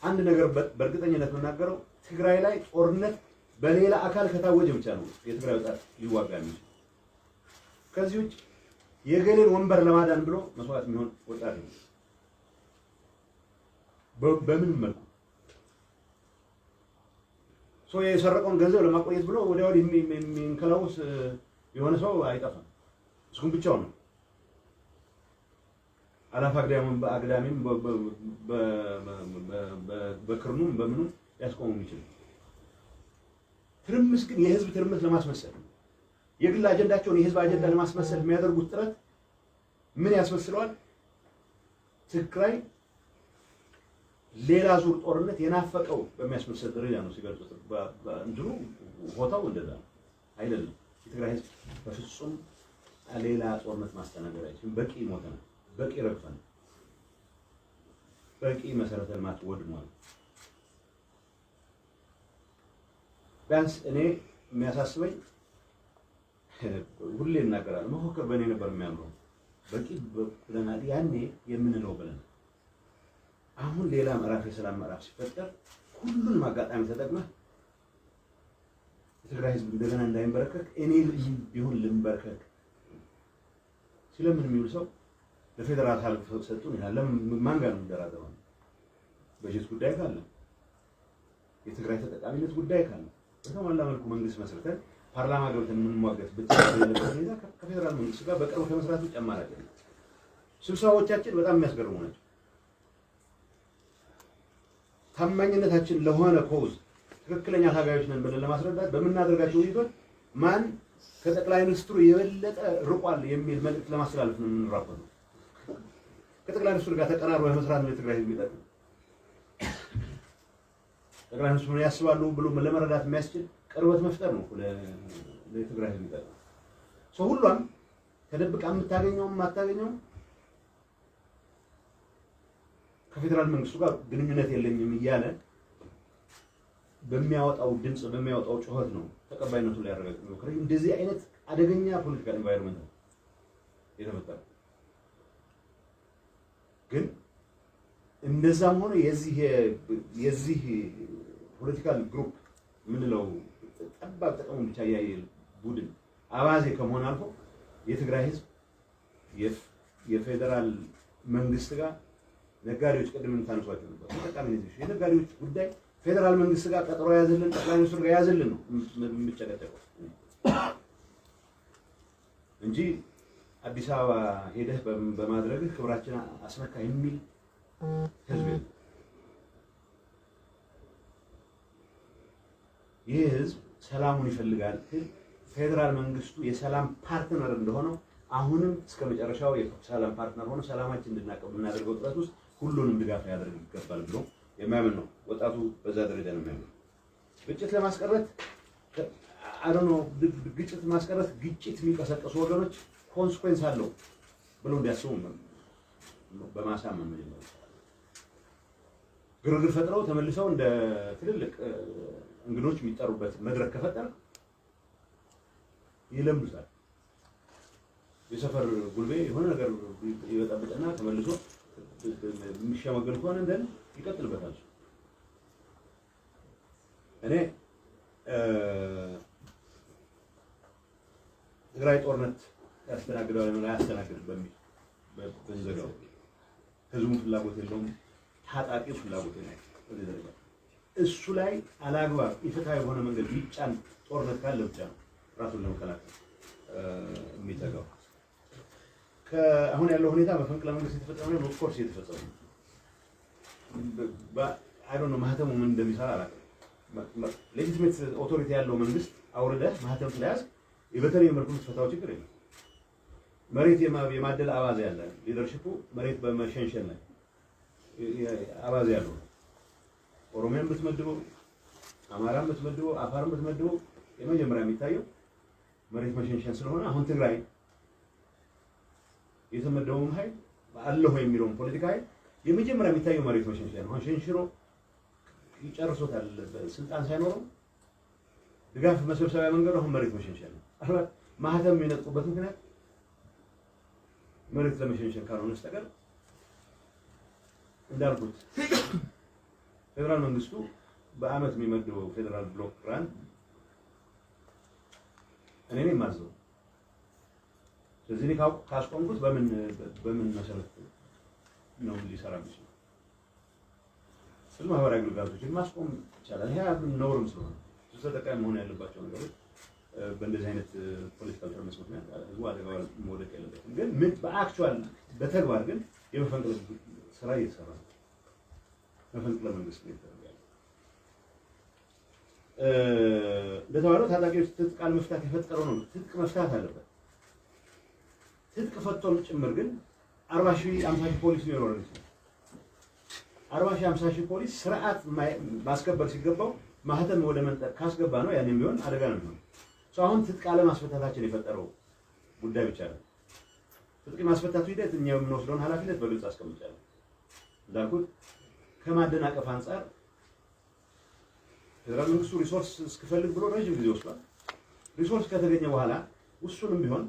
አንድ ነገር በእርግጠኝነት የምናገረው ትግራይ ላይ ጦርነት በሌላ አካል ከታወጀ ብቻ ነው የትግራይ ወጣት ሊዋጋ የሚችል። ከዚህ ውጭ የገሌን ወንበር ለማዳን ብሎ መስዋዕት የሚሆን ወጣት ነው በምንም መልኩ። ሰው የሰረቀውን ገንዘብ ለማቆየት ብሎ ወዲያ ወዲህ የሚንከላውስ የሆነ ሰው አይጠፋም። እሱም ብቻውን ነው። አላፍ አግዳሚም በክርኑም በምኑም ሊያስቆሙ የሚችል ትርምስ ግን የህዝብ ትርምስ ለማስመሰል የግል አጀንዳቸውን የህዝብ አጀንዳ ለማስመሰል የሚያደርጉት ጥረት ምን ያስመስለዋል? ትግራይ ሌላ ዙር ጦርነት የናፈቀው በሚያስመስል ደረጃ ነው ሲገልጹት። እንትኑ ቦታው እንደዛ ነው አይደለም። የትግራይ ህዝብ በፍጹም ሌላ ጦርነት ማስተናገድ አይችልም። በቂ ሞተናል፣ በቂ ረግፈናል። በቂ መሰረተ ልማት ወድሟል። ቢያንስ እኔ የሚያሳስበኝ ሁሌ እናገራለሁ፣ መፎከር በእኔ ነበር የሚያምረው። በቂ ብለናል ያኔ የምንለው ብለናል። አሁን ሌላ ምዕራፍ፣ የሰላም ምዕራፍ ሲፈጠር ሁሉንም አጋጣሚ ተጠቅመህ የትግራይ ህዝብ እንደገና እንዳይንበረከክ እኔ ቢሆን ልንበረከክ ስለምን የሚውል ሰው ለፌዴራል አሳልፈው ሰጡን ይላል። ለምን ማን ጋር ነው የሚደራደረው? በጀት ጉዳይ ካለ፣ የትግራይ ተጠቃሚነት ጉዳይ ካለ በተሟላ መልኩ መንግስት መስርተን ፓርላማ ገብተን የምንሟገት ብትለበት ሁኔታ ከፌዴራል መንግስት ጋር በቅርብ ከመስራት ውጭ አማራጭ የለም። ስብሰባዎቻችን በጣም የሚያስገርሙ ናቸው። ታማኝነታችን ለሆነ cause ትክክለኛ ታጋዮች ነን ብለን ለማስረዳት በምናደርጋቸው ውይይቶች ማን ከጠቅላይ ሚኒስትሩ የበለጠ ርቋል የሚል መልእክት ለማስተላለፍ ነው የምንራኮተው። ከጠቅላይ ሚኒስትሩ ጋር ተቀራርቦ መስራት ነው የትግራይ ህዝብ የሚጠቅም። ጠቅላይ ሚኒስትሩ ምን ያስባሉ ብሎ ለመረዳት የሚያስችል ቅርበት መፍጠር ነው ለትግራይ ህዝብ የሚጠቅም። ሰው ሁሏም ተደብቃ የምታገኘውም የማታገኘውም ከፌዴራል መንግስቱ ጋር ግንኙነት የለኝም እያለ በሚያወጣው ድምፅ በሚያወጣው ጩኸት ነው ተቀባይነቱን ሊያረጋግጥ የሚሞክረው። እንደዚህ አይነት አደገኛ political environment ነው የተፈጠረው። ግን እንደዛም ሆኖ የዚህ political group የምንለው ጠባብ ጥቅሙን ብቻ እያየ ቡድን አባዜ ከመሆን አልፎ የትግራይ ህዝብ የፌዴራል መንግስት ጋር ነጋዴዎች ቅድም የምታነሷቸው ነበር። ተጠቃሚ የነጋዴዎች ጉዳይ ፌዴራል መንግስት ጋር ቀጠሮ ያዝልን፣ ጠቅላይ ሚኒስትሩ ጋር ያዝልን ነው የምጨቀጨቀው እንጂ አዲስ አበባ ሄደህ በማድረግህ ክብራችን አስነካ የሚል ህዝብ የለም። ይህ ህዝብ ሰላሙን ይፈልጋል። ፌዴራል መንግስቱ የሰላም partner እንደሆነው አሁንም እስከ መጨረሻው የሰላም partner ሆኖ ሰላማችን እንድናቀብ የምናደርገው ጥረት ውስጥ ሁሉንም ድጋፍ ሊያደርግ ይገባል ብሎ የሚያምን ነው። ወጣቱ በዛ ደረጃ ነው የሚያምነው። ግጭት ለማስቀረት አዶኖ ግጭት ማስቀረት ግጭት የሚቀሰቀሱ ወገኖች consequence አለው ብለው እንዲያስቡ በማሳመን መጀመር ይቻላል። ግርግር ፈጥረው ተመልሰው እንደ ትልልቅ እንግዶች የሚጠሩበት መድረክ ከፈጠረ ይለምዱታል። የሰፈር ጉልቤ የሆነ ነገር ይበጠብጥና ተመልሶ የሚሸመገል ከሆነ እንደን ይቀጥልበታል። እኔ ትግራይ ጦርነት ያስተናግደዋል አያስተናግድም በሚል ብንዘጋው ህዝቡን ፍላጎት የለውም፣ ታጣቂው ፍላጎት የለውም። በዚህ ደረጃ እሱ ላይ አላግባብ ኢፍትሐዊ በሆነ መንገድ ቢጫን ጦርነት ካለ ብቻ ነው ራሱን ለመከላከል የሚተጋው። አሁን ያለው ሁኔታ መፈንቅለ መንግስት የተፈጸመ ነው። Of course የተፈጸመ ነው። I don't know ማህተሙ ምን እንደሚሰራ አላውቅም። Legitimate authority ያለው መንግስት አውርደህ ማህተም ስለያዝክ በተለየ መልኩ የምትፈታው ችግር የለም። መሬት የማደል አባዜ ያለ leadership ኡ መሬት በመሸንሸን ላይ አባዜ ያለው ኦሮሚያን ብትመድበው፣ አማራን ብትመድበው፣ አፋርን ብትመድበው የመጀመሪያ የሚታየው መሬት መሸንሸን ስለሆነ አሁን ትግራይ የተመደበውም ኃይል አለሁ የሚለውን ፖለቲካ ኃይል የመጀመሪያ የሚታየው መሬት መሸንሸን ነው። አሁን ሸንሽሮ ይጨርሶታል። ስልጣን ሳይኖረው ድጋፍ መሰብሰቢያ መንገዱ አሁን መሬት መሸንሸን ነው። ማህተም የሚነጥቁበት ምክንያት መሬት ለመሸንሸን ካልሆነ በስተቀር እንዳልኩት ፌዴራል መንግስቱ በአመት የሚመድበው ፌዴራል block grant እኔ ነኝ የማዘው። ስለዚህ እኔ ካስቆምኩት በምን መሰረት ነው ሊሰራ የሚችለው? ስለ ማህበራዊ አገልግሎቶችን ማስቆም ይቻላል። ይሄ ነውርም ስለሆነ ብዙ ተጠቃሚ መሆን ያለባቸው ነገሮች በእንደዚህ አይነት political terms ምክንያት ህዝቡ አደጋ መውደቅ የለበትም። ግን ምን በ actual በተግባር ግን የመፈንቅለ ስራ እየተሰራ ነው። መፈንቅለ መንግስት ነው የተደረገ ያለው። እንደተባለው ታጣቂዎች ትጥቅ አለመፍታት የፈጠረው ነው። ትጥቅ መፍታት አለበት። ትጥቅ ፈቶም ጭምር ግን 40 ሺህ 50 ሺህ ፖሊስ ሊኖረን ይችላል። 40 ሺህ 50 ሺህ ፖሊስ ስርዓት ማስከበር ሲገባው ማህተም ወደ መንጠቅ ካስገባ ነው ያኔም ቢሆን አደጋ ነው የሚሆነው። አሁን ትጥቅ አለማስፈታታችን የፈጠረው ጉዳይ ብቻ ነው። ትጥቅ ማስፈታቱ ሂደት እኛ የምንወስደውን ኃላፊነት በግልጽ አስቀምጫለሁ። እንዳልኩት ከማደናቀፍ አንጻር ፌደራል መንግስቱ resource እስክፈልግ ብሎ ረጅም ጊዜ ወስዷል። Resource ከተገኘ በኋላ ውሱንም ቢሆን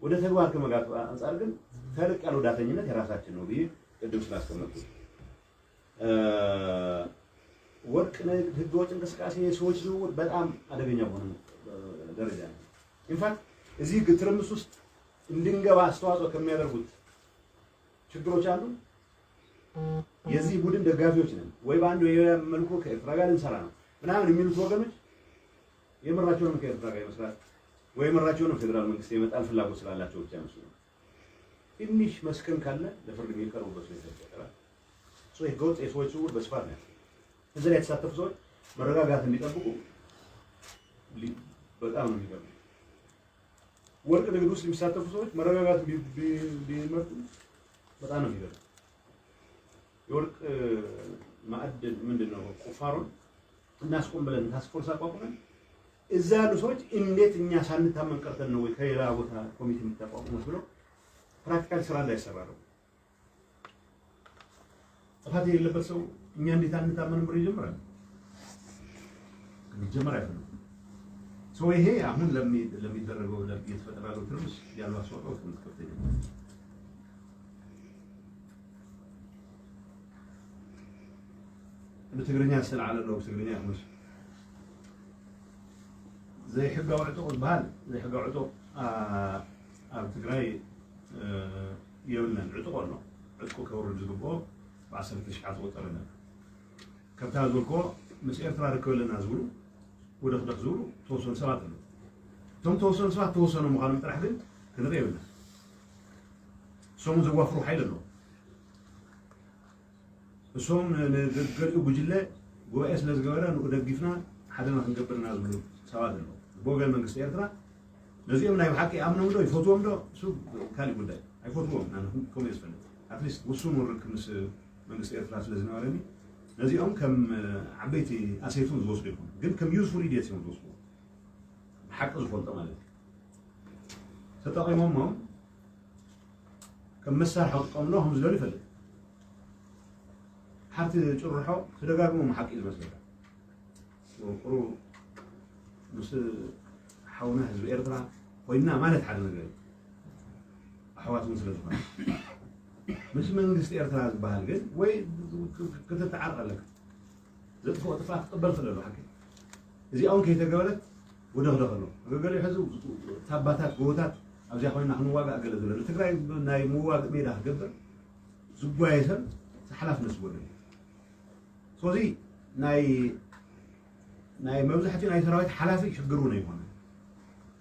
ወደ ተግባር ከመግባት አንጻር ግን ተልቅ ያለው ዳተኝነት የራሳችን ነው ብዬ ቅድም ስላስቀመጥኩት ወርቅ ንግድ፣ ህገወጥ እንቅስቃሴ፣ የሰዎች ዝውውር በጣም አደገኛ በሆነ ደረጃ ነው። In fact እዚህ ትርምስ ውስጥ እንድንገባ አስተዋጽኦ ከሚያደርጉት ችግሮች አንዱ የዚህ ቡድን ደጋፊዎች ነን ወይ በአንድ ወይ መልኩ ከኤርትራ ጋር ልንሰራ ነው ምናምን የሚሉት ወገኖች የምራቸውንም ከኤርትራ ጋር የመስራት ወይ የምራቸውንም ፌዴራል መንግስት የመጣል ፍላጎት ስላላቸው ብቻ ይመስሉናል። ትንሽ መስከን ካለ ለፍርድ የሚቀርቡበት ሁኔታ ይፈጠራል። So ህገወጥ የሰዎች ዝውውር በስፋት ነው ያለው። እዚህ ላይ የተሳተፉ ሰዎች መረጋጋት እንዲጠብቁ በጣም ነው የሚገርመው። ወርቅ ንግድ ውስጥ የሚሳተፉ ሰዎች መረጋጋት ቢመርጡ በጣም ነው የሚገርመው። የወርቅ ማዕድን ምንድን ነው ቁፋሮን እናስቆም ብለን task force አቋቁመን እዛ ያሉ ሰዎች እንዴት እኛ ሳንታመን ቀርተን ነው ወይ ከሌላ ቦታ ኮሚቴ የምታቋቁሙት ብለው practical ስራ እንዳይሰራ ነው። ጥፋት የሌለበት ሰው እኛ እንዴት አንታመንም ብሎ ይጀምራል። እንዲጀመር አይፈልጉም። So ይሄ አሁን ለሚደረገው እየተፈጠረ ያለው ትርምስ ያለው አስተዋጽኦ ከፍተኛ ነው። ብትግርኛ ዝተለዓለ ኣሎ፣ ብትግርኛ ይኹንስ ዘይሕጋዊ ዕጡቕ ዝበሃል፣ ዘይሕጋዊ ዕጡቕ ኣብ ትግራይ የብልናን። ዕጡቕ ኣሎ፣ ዕጥቁ ከውርድ ዝግብኦ ብዓሰርተ ሽሓት ዝቁፀር ኣለና። ከምታ ዝበልክዎ ምስ ኤርትራ ርክብ ኣለና ዝብሉ ወደኽደኽ ዝብሉ ተወሰኑ ሰባት ኣለዉ። እቶም ተወሰኑ ሰባት ተወሰኑ ምዃኖም ጥራሕ ግን ክንርኢ የብልና። ንሶም ዘዋፍሩ ሓይሊ ኣለዎ። እሶም ንገሊኡ ጉጅለ ጉባኤ ስለ ዝገበረ ንኡ ደጊፍና ሓደና ክንገብርና ዝብሉ ሰባት ኣለዉ። ብወገን መንግስቲ ኤርትራ ነዚኦም ናይ ብሓቂ ኣምኖም ዶ ይፈትዎም ዶ እሱ ካሊእ ጉዳይ። ኣይፈትዎም ከምኡ እየ ዝፈልጥ። At least ውሱን ርክብ ምስ መንግስቲ ኤርትራ ስለ ዝነበረኒ ነዚኦም ከም ዓበይቲ asset ኡን ዝወስዱ ይኹን ግን ከም useful idiot እዮም ዝወስድዎ። ብሓቂ ዝፈልጦ ማለት እዩ። ተጠቂሞሞም ከም መሳርሒ ክጥቀምሎ ከም ዝደልዩ ይፈልጥ። ሓርቲ ጭርሖ ተደጋግሞም ሓቂ ዝመስለካ ቁሩብ ምስ ሓውና ህዝቢ ኤርትራ ኮይና ማለት ሓደ ነገር እዩ፣ ኣሕዋት እውን ስለ ዝኾነ። ምስ መንግስቲ ኤርትራ ዝበሃል ግን ወይ ክትተዓርቕ ኣለካ፣ ዘጥፍኦ ጥፍኣት ክቅበል ክእል ኣሎ። ሓቂ እዚኣ እውን ከይተገበረት ወደኽደኽ ኣሎ። ገገሊኡ ሕዚ ታባታት ጎቦታት ኣብዚያ ኮይና ክንዋጋእ ገለ ዝብለ ንትግራይ ናይ ምዋግእ ሜዳ ክገብር ዝጓየ ሰብ ሓላፍነት ዝጎደል እዩ። ስለዚ ናይ መብዛሕትኡ ናይ ሰራዊት ሓላፊ ሽግር እውን ኣይኮነን።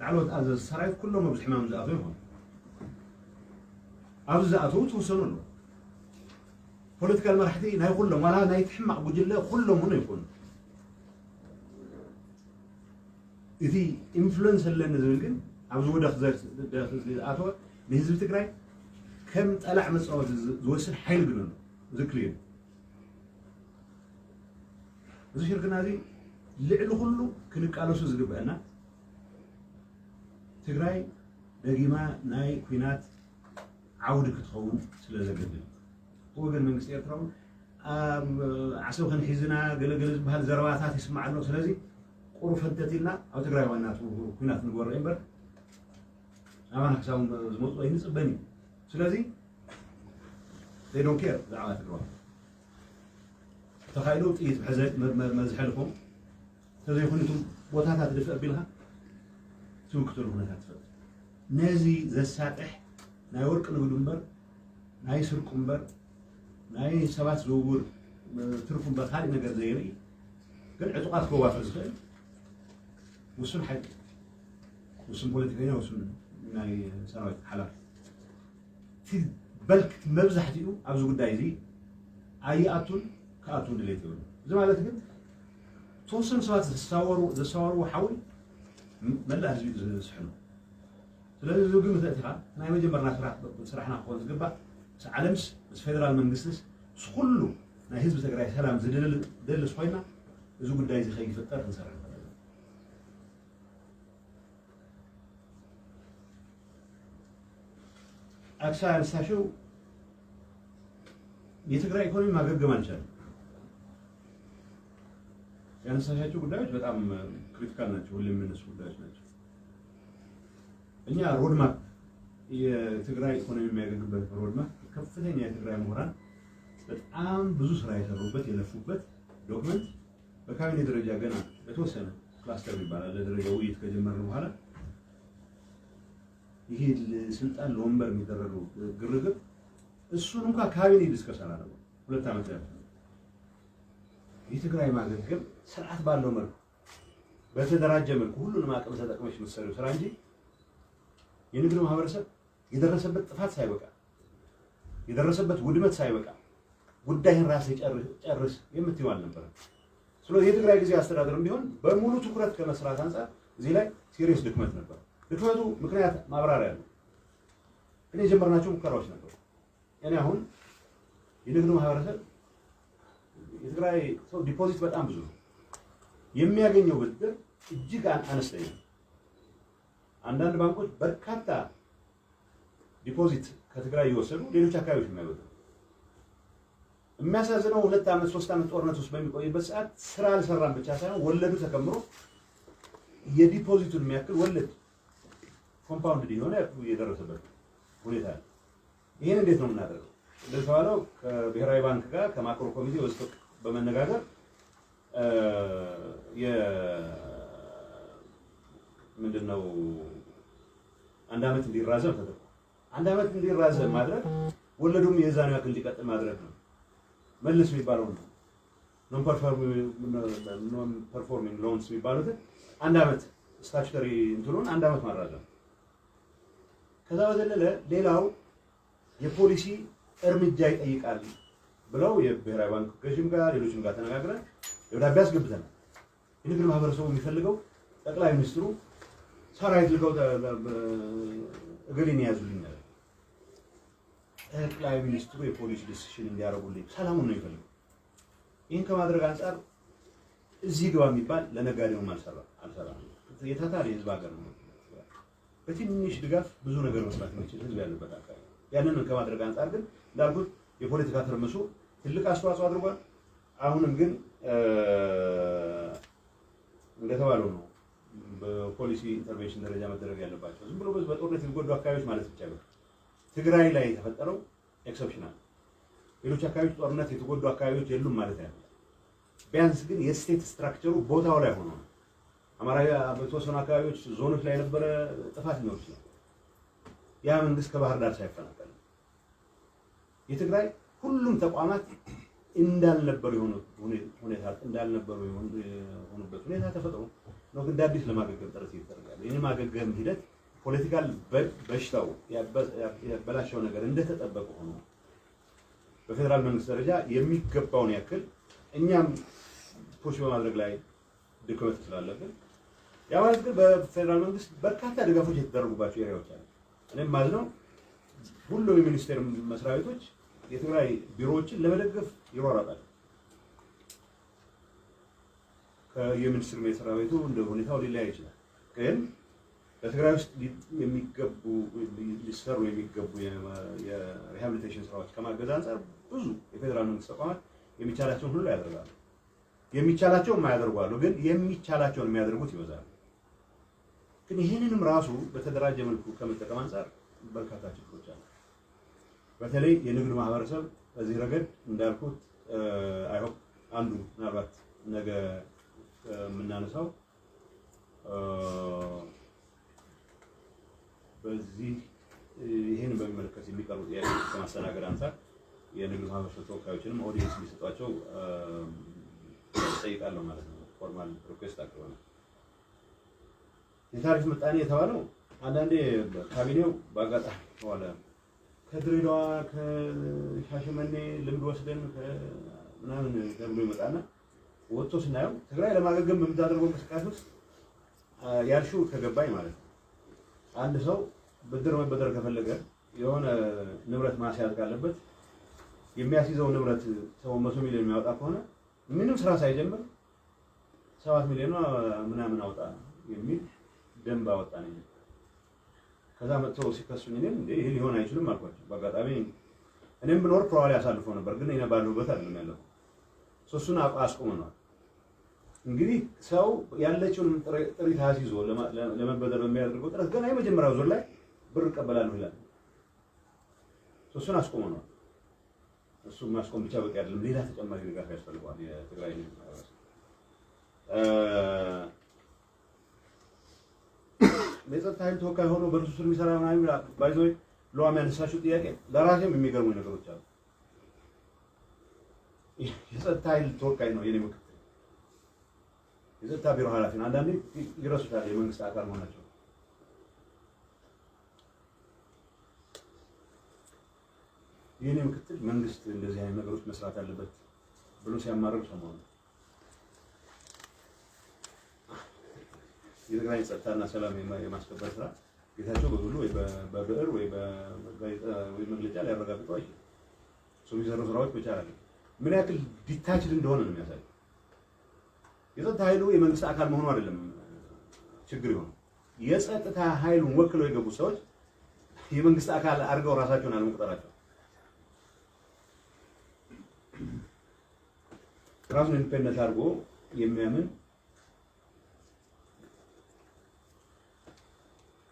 ላዕለዎት ኣዘዝቲ ሰራዊት ኩሎም ኣብዚ ሕማም ዝኣተዉ ይኾኑ። ኣብዚ ዝኣተዉ ተወሰኑ ኣለዉ። Political መራሕቲ ናይ ኩሎም ዋላ ናይቲ ሕማቕ ጉጅለ ኩሎም እውን ኣይኮኑ። እቲ influence ኣለኒ ዝብል ግን ኣብዚ ወደኽ ዝኣተወ ንህዝቢ ትግራይ ከም ጠላዕ መፃወቲ ዝወስድ ሓይሊ ግን ኣሎ። እዚ clear። እዚ ሽርክና እዚ ልዕሊ ኩሉ ክንቃለሱ ዝግበአና ትግራይ ደጊማ ናይ ኩናት ዓውዲ ክትኸውን ስለ ዘገድድ። ወገን መንግስቲ ኤርትራ እውን ዓሰብ ክንሒዝና ገለገለ ዝበሃል ዘረባታት ይስማዕ ኣሎ። ስለዚ ቁሩብ ፈንተት ኢልና ኣብ ትግራይ ዋና ኩናት ንግበሮ እምበር ናባና ክሳብ ዝመፁ ኣይንፅበን እዩ። ስለዚ they don't care ብዛዕባ ትግራይ። ተኻኢሉ ጥይት መዝሐልኩም ተዘይኮይኑ ቦታታት ድፍእ ኣቢልካ ትምክተሉ ኩነታት ትፈጥር። ነዚ ዘሳጥሕ ናይ ወርቂ ንግዱ እምበር፣ ናይ ስርቁ እምበር፣ ናይ ሰባት ዝውውር ትርፉ እምበር ካሊእ ነገር ዘይርኢ ግን ዕጡቃት ከዋፍር ዝኽእል ውሱን ሓይሊ፣ ውሱን ፖለቲከኛ፣ ውሱን ናይ ሰራዊት ሓላፊ እቲ በልክ መብዛሕትኡ ኣብዚ ጉዳይ እዚ ኣይኣቱን ክኣቱን ድሌት የብሉ። እዚ ማለት ግን ተወሰኑ ሰባት ዘሳወርዎ ሓዊ መላእ ህዝቢ ዝስሕኑ። ስለዚ እዚ ግምት እቲኻ ናይ መጀመርና ስራሕና ክኾን ዝግባእ ምስ ዓለምስ ምስ ፌደራል መንግስትስ ምስ ኩሉ ናይ ህዝቢ ትግራይ ሰላም ዝደልስ ኮይና እዚ ጉዳይ እዚ ከይፍጠር ክንሰርሕ ንኽእል ኣለና። ኣክሳ ያነሳሽው የትግራይ ኢኮኖሚ ማገገም አልቻለም። ያነሳሻቸው ጉዳዮች በጣም critical ናቸው። ሁሌ የሚነሱ ጉዳዮች ናቸው። እኛ roadmap፣ የትግራይ ኢኮኖሚ የሚያገግበት roadmap፣ ከፍተኛ የትግራይ ምሁራን በጣም ብዙ ስራ የሰሩበት፣ የለፉበት document በካቢኔ ደረጃ ገና በተወሰነ cluster ይባላል ለደረጃ ውይይት ከጀመርን በኋላ ይሄ ስልጣን ለወንበር የሚደረገው ግርግር እሱን እንኳ ካቢኔ discuss አላደረገም። 2 ዓመት ያህል የትግራይ ማገገም ስርዓት ባለው መልኩ፣ በተደራጀ መልኩ፣ ሁሉንም አቅም ተጠቅመሽ የምትሰሪው ስራ እንጂ የንግድ ማህበረሰብ የደረሰበት ጥፋት ሳይበቃ፣ የደረሰበት ውድመት ሳይበቃ ጉዳይህን ራስህ ጨርስ የምትይው አልነበረም። ስለዚህ የትግራይ ጊዜያዊ አስተዳደርም ቢሆን በሙሉ ትኩረት ከመስራት አንጻር እዚህ ላይ serious ድክመት ነበር። ድክመቱ ምክንያት ማብራሪያ ነው። ግን የጀመርናቸው ሙከራዎች ነበሩ። እኔ አሁን የንግዱ ማህበረሰብ፣ የትግራይ ሰው deposit በጣም ብዙ ነው። የሚያገኘው ብድር እጅግ አነስተኛ ነው። አንዳንድ ባንኮች በርካታ deposit ከትግራይ እየወሰዱ ሌሎች አካባቢዎች የሚያበድሩ። የሚያሳዝነው 2 ዓመት፣ 3 ዓመት ጦርነት ውስጥ በሚቆይበት ሰዓት ስራ አልሰራም ብቻ ሳይሆን ወለዱ ተከምሮ የ deposit ኡን የሚያክል ወለድ compound የሆነ የደረሰበት ሁኔታ አለ። ይህን እንዴት ነው የምናደርገው? እንደተባለው ከብሔራዊ ባንክ ጋር፣ ከ macro ኮሚቴ ውስጥ በመነጋገር ምንድን ነው አንድ ዓመት እንዲራዘም ተደርጓል። አንድ ዓመት እንዲራዘም ማድረግ ወለዱም የዛን ያክል እንዲቀጥል ማድረግ ነው። መልስ የሚባለው ነው። Non performing loans የሚባሉትን አንድ ዓመት statutory እንትኑን አንድ ዓመት ማራዘም። ከዛ በዘለለ ሌላው የፖሊሲ እርምጃ ይጠይቃል ብለው የብሔራዊ ባንክ ገዥም ጋር ሌሎችም ጋር ተነጋግረን ደብዳቤ አስገብተናል። የንግድ ማህበረሰቡ የሚፈልገው ጠቅላይ ሚኒስትሩ ሰራዊት ልከው እገሌን የያዙልኝ አለ። ጠቅላይ ሚኒስትሩ የፖሊሲ decision እንዲያደርጉልኝ ሰላሙን ነው የሚፈልገው። ይህን ከማድረግ አንጻር እዚህ ግባ የሚባል ለነጋዴውም አልሰራ። የታታሪ ህዝብ ሀገር ነው። በትንሽ ድጋፍ ብዙ ነገር መስራት የሚችል ህዝብ ያለበት አካባቢ። ያንን ከማድረግ አንጻር ግን እንዳልኩት የፖለቲካ ትርምሱ ትልቅ አስተዋጽኦ አድርጓል። አሁንም ግን እንደተባለው ነው። በፖሊሲ intervention ደረጃ መደረግ ያለባቸው ዝም ብሎ በጦርነት የተጎዱ አካባቢዎች ማለት ብቻ ነው። ትግራይ ላይ የተፈጠረው exceptional፣ ሌሎች አካባቢዎች ጦርነት የተጎዱ አካባቢዎች የሉም ማለት አይደለም። ቢያንስ ግን የ state structure ኡ ቦታው ላይ ሆኖ ነው። አማራ በተወሰኑ አካባቢዎች ዞኖች ላይ የነበረ ጥፋት ሊኖር ይችላል። ያ መንግስት ከባህር ዳር ሳይፈናቀል የትግራይ ሁሉም ተቋማት እንዳልነበሩ የሆኑበት ሁኔታ ተፈጥሮ ነው። ግን እንደ አዲስ ለማገገም ጥረት እየተደረገ ያለው ይህን ማገገም ሂደት political በሽታው ያበላሸው ነገር እንደተጠበቀ ሆኖ በፌዴራል መንግስት ደረጃ የሚገባውን ያክል እኛም push በማድረግ ላይ ድክመት ስላለብን፣ ያ ማለት ግን በፌዴራል መንግስት በርካታ ድጋፎች የተደረጉባቸው area ዎች አሉ። እኔም ማለት ነው ሁሉም የሚኒስቴር መስሪያ ቤቶች የትግራይ ቢሮዎችን ለመደገፍ ይሯሯጣል። ከየሚኒስትር መስሪያ ቤቱ እንደ ሁኔታው ሊለያይ ይችላል። ግን በትግራይ ውስጥ የሚገቡ ሊሰሩ የሚገቡ የ rehabilitation ስራዎች ከማገዝ አንጻር ብዙ የፌዴራል መንግስት ተቋማት የሚቻላቸውን ሁሉ ያደርጋሉ። የሚቻላቸውን የማያደርጉ አሉ። ግን የሚቻላቸውን የሚያደርጉት ይበዛሉ። ግን ይህንንም ራሱ በተደራጀ መልኩ ከመጠቀም አንጻር በርካታ ችግሮች አሉ። በተለይ የንግዱ ማህበረሰብ በዚህ ረገድ እንዳልኩት I hope አንዱ ምናልባት ነገ የምናነሳው በዚህ ይህን በሚመለከት የሚቀርቡ ጥያቄዎች ከማስተናገድ አንጻር የንግዱ ማህበረሰብ ተወካዮችንም audience እንዲሰጧቸው ጠይቃለሁ ማለት ነው። Formal request አቅርበናል። የታሪፍ ምጣኔ የተባለው አንዳንዴ ካቢኔው በአጋጣሚ በኋላ ከድሬዳዋ፣ ከሻሸመኔ ልምድ ወስደን ምናምን ተብሎ ይመጣና ወጥቶ ስናየው ትግራይ ለማገገም በምታደርገው እንቅስቃሴ ውስጥ ያልሽው ከገባኝ ማለት ነው። አንድ ሰው ብድር መበደር ከፈለገ የሆነ ንብረት ማስያዝ ካለበት የሚያስይዘው ንብረት ሰው 100 ሚሊዮን የሚያወጣ ከሆነ ምንም ስራ ሳይጀምር 7 ሚሊዮን ምናምን አውጣ የሚል ደንብ አወጣ ነው። ከዛ መጥተው ሲከሱኝ እኔም እንዴ ይሄ ሊሆን አይችልም አልኳቸው። በአጋጣሚ እኔም ብኖር probably አሳልፈው ነበር፣ ግን እኔ ባለሁበት አይደለም ያለው። እሱን አስቆመነዋል። እንግዲህ ሰው ያለችውን ጥሪት አስይዞ ለመበደር በሚያደርገው ጥረት ገና የመጀመሪያው ዙር ላይ ብር እቀበላለሁ ይላል። እሱን አስቆመነዋል። እሱ ማስቆም ብቻ በቂ አይደለም፣ ሌላ ተጨማሪ ድጋፍ ያስፈልገዋል። የትግራይ ህዝብ ማህበረሰብ የጸጥታ ኃይል ተወካይ ሆኖ በእርሱ ስር የሚሰራ ምናምን by the way ለዋም ያነሳችው ጥያቄ ለራሴም የሚገርሙኝ ነገሮች አሉ። የጸጥታ ኃይል ተወካይ ነው የኔ ምክትል፣ የጸጥታ ቢሮ ኃላፊ ነው። አንዳንዴ ይረሱታል የመንግስት አካል መሆናቸው። የኔ ምክትል መንግስት እንደዚህ አይነት ነገሮች መስራት አለበት ብሎ ሲያማርር ሰሞኑን የትግራይ ጸጥታና ሰላም የማስከበር ስራ ጌታቸው በግሉ ወይ በብዕር ወይ በጋዜጣ ወይ መግለጫ ሊያረጋግጠው አይችልም። እሱ የሚሰሩ ስራዎች ብቻ አይደለም፣ ምን ያክል detached እንደሆነ ነው የሚያሳየው። የጸጥታ ኃይሉ የመንግስት አካል መሆኑ አይደለም ችግር የሆነው፣ የጸጥታ ኃይሉን ወክለው የገቡ ሰዎች የመንግስት አካል አድርገው ራሳቸውን አለመቁጠራቸው፣ ራሱን independent አድርጎ የሚያምን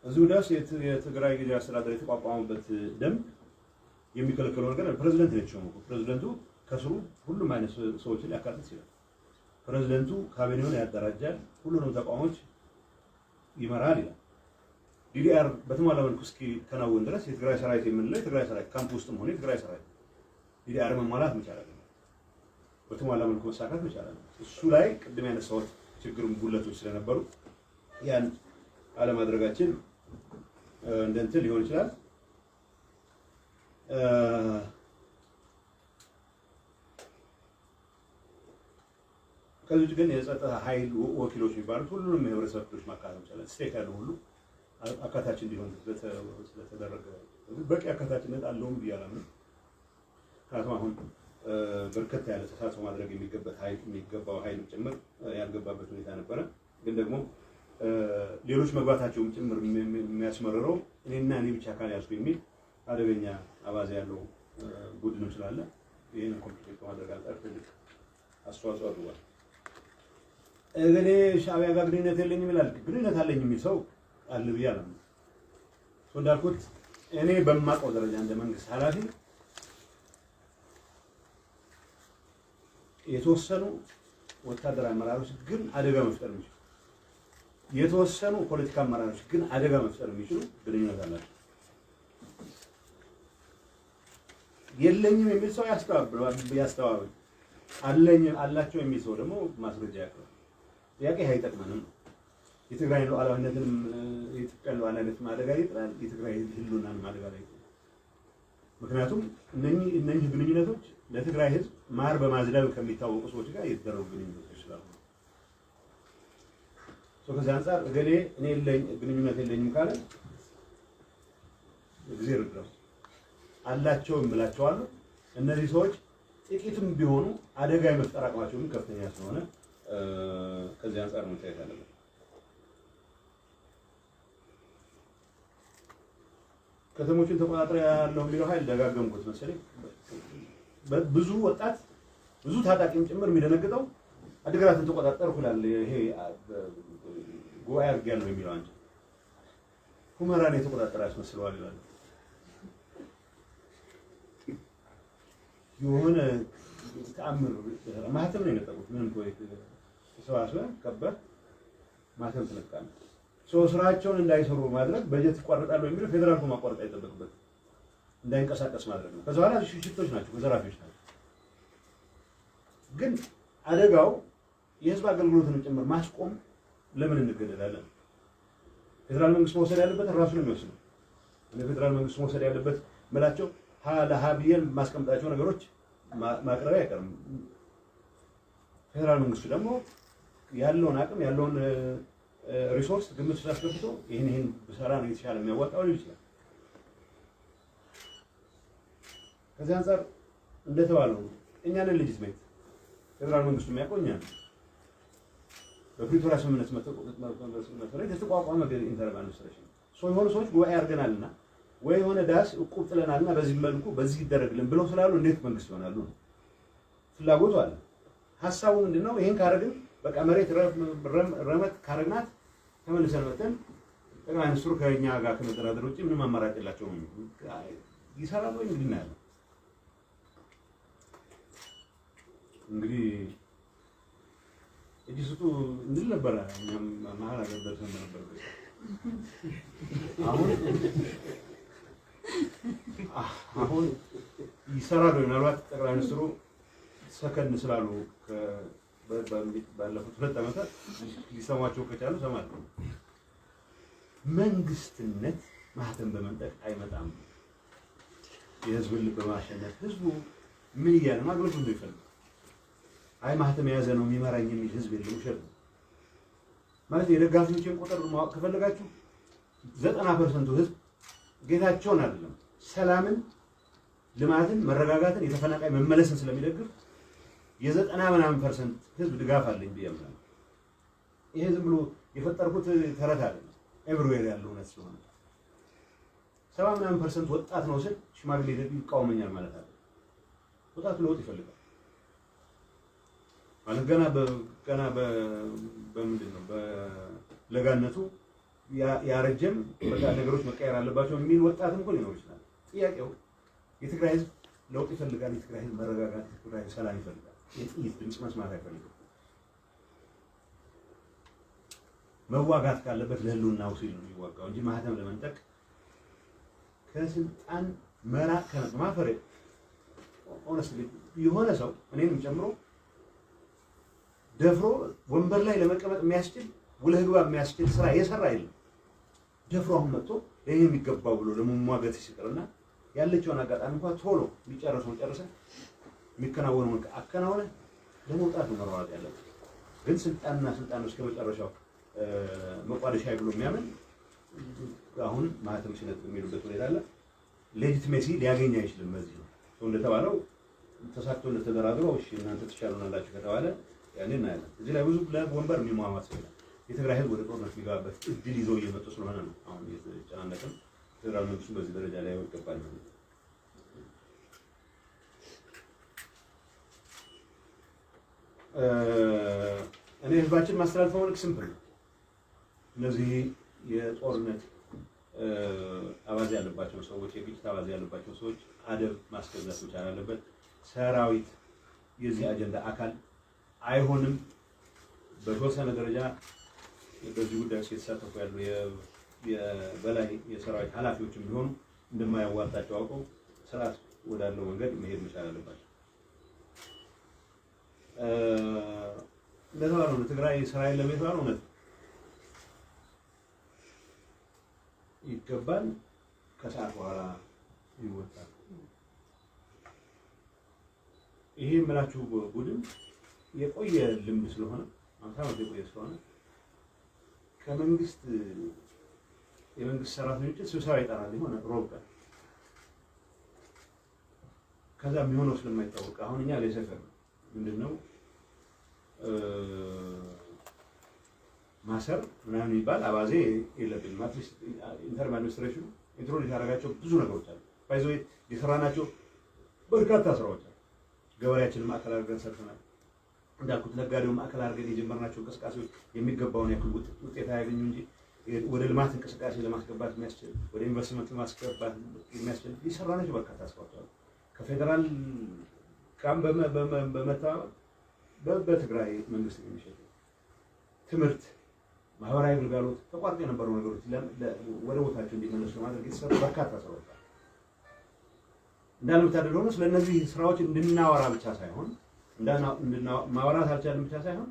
እዚሁ ድረስ የትግራይ ጊዜያዊ አስተዳደር የተቋቋመበት ደንብ የሚከለክለው ነገር ፕሬዝደንት ነው የተሾመው። ፕሬዝደንቱ ከስሩ ሁሉም አይነት ሰዎችን ሊያካትት ይችላል። ፕሬዝደንቱ ካቢኔውን ያደራጃል፣ ሁሉንም ተቋሞች ይመራል ይላል። DDR በተሟላ መልኩ እስኪከናወን ድረስ የትግራይ ሰራዊት የምንለው የትግራይ ሰራዊት ካምፕ ውስጥም ሆነ የትግራይ ሰራዊት DDR መሟላት መቻል አለበት፣ በተሟላ መልኩ መሳካት መቻል አለበት። እሱ ላይ ቅድም ያነሳሁት ችግርም ጉለቶች ስለነበሩ ያን አለማድረጋችን እንደ እንትን ሊሆን ይችላል። ከዚህ ውጭ ግን የጸጥታ ኃይል ወኪሎች የሚባሉት ሁሉንም የህብረተሰብ ክፍሎች ማካተት ይቻላል። Stake ያለው ሁሉ አካታች እንዲሆን ስለተደረገ በቂ አካታችነት አለውም ብዬ አላምንም። ምክንያቱም አሁን በርከት ያለ ተሳትፎ ማድረግ የሚገባው ኃይል ጭምር ያልገባበት ሁኔታ ነበረ። ግን ደግሞ ሌሎች መግባታቸውም ጭምር የሚያስመርረው እኔና እኔ ብቻ ካልያዝኩ የሚል አደገኛ አባዜ ያለው ቡድንም ስላለ ይህንን complicate ከማድረግ አንጻር ትልቅ አስተዋጽኦ አድርጓል። እገሌ ሻዕቢያ ጋር ግንኙነት የለኝም ይላል። ግንኙነት አለኝ የሚል ሰው አለ ብዬ አላምንም። እንዳልኩት እኔ በማውቀው ደረጃ እንደ መንግስት ኃላፊ የተወሰኑ ወታደራዊ አመራሮች ግን አደጋ መፍጠር የሚችሉ፣ የተወሰኑ ፖለቲካ አመራሮች ግን አደጋ መፍጠር የሚችሉ ግንኙነት አላቸው። የለኝም የሚል ሰው ያስተባብል፣ አለኝ አላቸው የሚል ሰው ደግሞ ማስረጃ ያቅርብ። ጥያቄ አይጠቅመንም ነው። የትግራይ ሉዓላዊነትንም የኢትዮጵያን ሉዓላዊነትም አደጋ ይጥላል። የትግራይ ህልውናንም አደጋ ላይ ይጥላል። ምክንያቱም እነኚህ ግንኙነቶች ለትግራይ ህዝብ ማር በማዝለብ ከሚታወቁ ሰዎች ጋር የተደረጉ ግንኙነቶች ስላሉ ከዚህ አንጻር እገሌ እኔ ግንኙነት የለኝም ካለ ጊዜ ርድረው አላቸው እምላቸዋለሁ። እነዚህ ሰዎች ጥቂትም ቢሆኑ አደጋ የመፍጠር አቅማቸው ግን ከፍተኛ ስለሆነ ከዚህ አንጻር መታየት አለበት። ከተሞችን ተቆጣጥረ ያለው የሚለው ኃይል ደጋገምኩት መሰለኝ። ብዙ ወጣት ብዙ ታጣቂም ጭምር የሚደነግጠው አድግራትን ተቆጣጠርኩ ይላል። ይሄ ጉባኤ አድርጌያለሁ የሚለው አንቺ ሁመራን የተቆጣጠረ ያስመስለዋል ይላል። የሆነ ተአምር ማህተም ነው የነጠቁት። ምንም ተሰባስበህ ከበህ ማህተም ትነጥቃለህ። ስራቸውን እንዳይሰሩ ማድረግ በጀት ይቋረጣሉ የሚለው ፌዴራል ማቋረጥ አይጠበቅበትም። እንዳይንቀሳቀስ ማድረግ ነው። ከዛ በኋላ ሽፍቶች ናቸው፣ ዘራፊዎች ናቸው። ግን አደጋው የህዝብ አገልግሎትን ጭምር ማስቆም ለምን እንገደዳለን? ፌዴራል መንግስት መውሰድ ያለበት ራሱ ነው የሚወስነው። እኔ ፌዴራል መንግስት መውሰድ ያለበት ምላቸው ሀ ለሀ ብዬ ማስቀምጣቸው ነገሮች ማቅረቢያ አይቀርም። ፌዴራል መንግስቱ ደግሞ ያለውን አቅም ያለውን resource ግምት ውስጥ አስገብቶ ይህን ይህን ብሰራ ነው የተሻለ የሚያዋጣው ሊል ይችላል። ከዚህ አንጻር እንደተባለው እኛ ነን legitimate፣ ፌዴራል መንግስቱ የሚያውቀው እኛ ነን። በፕሪቶሪያ ስምምነት መሰረት የተቋቋመ interim administration ነው። የሆኑ ሰዎች ጉባኤ አድርገናልና ወይ የሆነ ዳስ እቁብ ጥለናልና በዚህ መልኩ በዚህ ይደረግልን ብለው ስላሉ እንዴት መንግስት ይሆናሉ ነው። ፍላጎቱ አለ። ሀሳቡ ምንድነው? ይሄን ካረግን በቃ መሬት ረመት ካረግናት ተመልሰን መጥተን ጠቅላይ ሚኒስትሩ ከኛ ጋር ከመደራደር ውጭ ምንም አማራጭ የላቸውም። ይሰራል ወይ እንግዲህ እናያለን። እንግዲህ እጅ ስጡ እንል ነበረ። እኛም መሀል ሀገር ደርሰን በነበረበት አሁን አሁን ይሰራል ወይ? ምናልባት ጠቅላይ ሚኒስትሩ ሰከን ስላሉ ባለፉት 2 ዓመታት ሊሰሟቸው ከቻሉ ሰማለሁ። መንግስትነት ማህተም በመንጠቅ አይመጣም። የህዝብን ልብ በማሸነፍ ህዝቡ ምን እያለ ነው? አገልግሎት ነው ይፈልጋል። አይ ማህተም የያዘ ነው የሚመራኝ የሚል ህዝብ የለም። ውሸት ነው። ማለት የደጋፊዎችን ቁጥር ማወቅ ከፈለጋችሁ 90% ህዝብ ጌታቸውን አይደለም ሰላምን፣ ልማትን፣ መረጋጋትን፣ የተፈናቃይ መመለስን ስለሚደግፍ የ90 ምናምን percent ህዝብ ድጋፍ አለኝ ብዬ አምናለሁ። ይሄ ዝም ብሎ የፈጠርኩት ተረት አይደለም። Everywhere ያለው እውነት ስለሆነ 70 ምናምን percent ወጣት ነው ስል ሽማግሌ ይቃወመኛል ማለት አይደለም። ወጣቱ ለውጥ ይፈልጋል ማለት ገና በምንድን ነው በለጋነቱ ያረጀም በቃ ነገሮች መቀየር አለባቸው የሚል ወጣትም እኮ ሊኖር ይችላል። ጥያቄው የትግራይ ህዝብ ለውጥ ይፈልጋል። የትግራይ ህዝብ መረጋጋት፣ የትግራይ ህዝብ ሰላም ይፈልጋል። የጥይት ድምጽ መስማት አይፈልግም። መዋጋት ካለበት ለህልውናው ሲል ነው የሚዋጋው እንጂ ማህተም ለመንጠቅ ከስልጣን መራቅ ከማፈር honestly የሆነ ሰው እኔንም ጨምሮ ደፍሮ ወንበር ላይ ለመቀመጥ የሚያስችል ውለህ ግባ የሚያስችል ስራ የሰራ የለም። ደፍሮ አሁን መጥቶ ለኔ የሚገባው ብሎ ለመሟገት ሲጥርና ያለችውን አጋጣሚ እንኳን ቶሎ የሚጨርሰውን ጨርሰህ የሚከናወነውን አከናውነህ ለመውጣት ነው መሯሯጥ ያለብህ። ግን ስልጣንና ስልጣን እስከ መጨረሻው መቋደሻ ብሎ የሚያምን አሁን ማህተም ሲነጥቅ የሚሉበት ሁኔታ አለ። Legitimacy ሊያገኝ አይችልም። በዚህ ነው ሰው እንደተባለው ተሳክቶ እንደተደራድሮ እሺ እናንተ ትሻሉናላችሁ ከተባለ ያኔ እናያለን። እዚህ ላይ ብዙ ለወንበር የሚሟሟት ሰው የለም። የትግራይ ህዝብ ወደ ጦርነት የሚገባበት እድል ይዘው እየመጡ ስለሆነ ነው አሁን እየተጨናነቅን ፌደራል መንግስቱ በዚህ ደረጃ ላይ ይገባል ማለት ነው። እኔ ህዝባችን ማስተላልፈው መልዕክት simple ነው። እነዚህ የጦርነት አባዜ ያለባቸው ሰዎች፣ የግጭት አባዜ ያለባቸው ሰዎች አደብ ማስገዛት መቻል አለበት። ሰራዊት የዚህ አጀንዳ አካል አይሆንም። በተወሰነ ደረጃ በዚህ ጉዳይ ውስጥ የተሳተፉ ያሉ የበላይ የሰራዊት ኃላፊዎችም ቢሆኑ እንደማያዋጣቸው አውቀው ስርዓት ወዳለው መንገድ መሄድ መቻል አለባቸው። እንደተባለው ነው። ትግራይ ስራ የለም የተባለው እውነት ይገባል። ከሰዓት በኋላ ይወጣል። ይሄ የምላችሁ ቡድን የቆየ ልምድ ስለሆነ 50 ዓመት የቆየ ስለሆነ ከመንግስት የመንግስት ሰራተኞችን ስብሰባ ይጠራል የሆነ ሮብ ቀን። ከዛ የሚሆነው ስለማይታወቅ አሁን እኛ ለሰፈር ምንድነው ማሰር ምናምን የሚባል አባዜ የለብንም። At least interim administration ኑ introduce ያደረጋቸው ብዙ ነገሮች አሉ። By the way የሰራናቸው በርካታ ስራዎች አሉ። ገበሬያችንን ማዕከል አድርገን ሰርተናል። እንዳልኩት ነጋዴውን ማዕከል አድርገን የጀመርናቸው እንቅስቃሴዎች የሚገባውን ያክል ውጤት አያገኙ እንጂ ወደ ልማት እንቅስቃሴ ለማስገባት የሚያስችል ወደ ኢንቨስትመንት ለማስገባት የሚያስችል የሰራናቸው በርካታ ስራዎች አሉ። ከፌደራል ጋር በመተባበር በትግራይ መንግስት የሚሸጥ ትምህርት፣ ማህበራዊ ግልጋሎት ተቋርጦ የነበሩ ነገሮች ወደ ቦታቸው እንዲመለሱ ለማድረግ የተሰሩ በርካታ ስራዎች አሉ። እንዳለመታደል ሆኖ ስለነዚህ ስራዎች እንድናወራ ብቻ ሳይሆን ማውራት አልቻልንም ብቻ ሳይሆን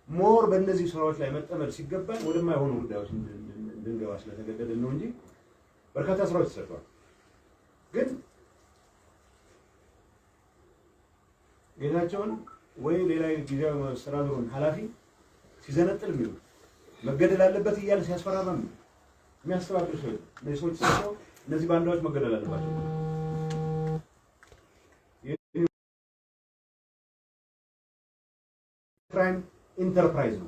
more በእነዚህ ስራዎች ላይ መጠመድ ሲገባን ወደማይሆኑ ጉዳዮች እንድንገባ ስለተገደድን ነው እንጂ በርካታ ስራዎች ተሰርተዋል። ግን ጌታቸውን ወይ ሌላ ጊዜያዊ መስተዳድሩን ኃላፊ ሲዘነጥል የሚውል መገደል አለበት እያለ ሲያስፈራራ የሚውል የሚያስተባብር ሰው የለም። እነዚህ ሰዎች ሲሰው እነዚህ ባንዳዎች መገደል አለባቸው። Crime enterprise ነው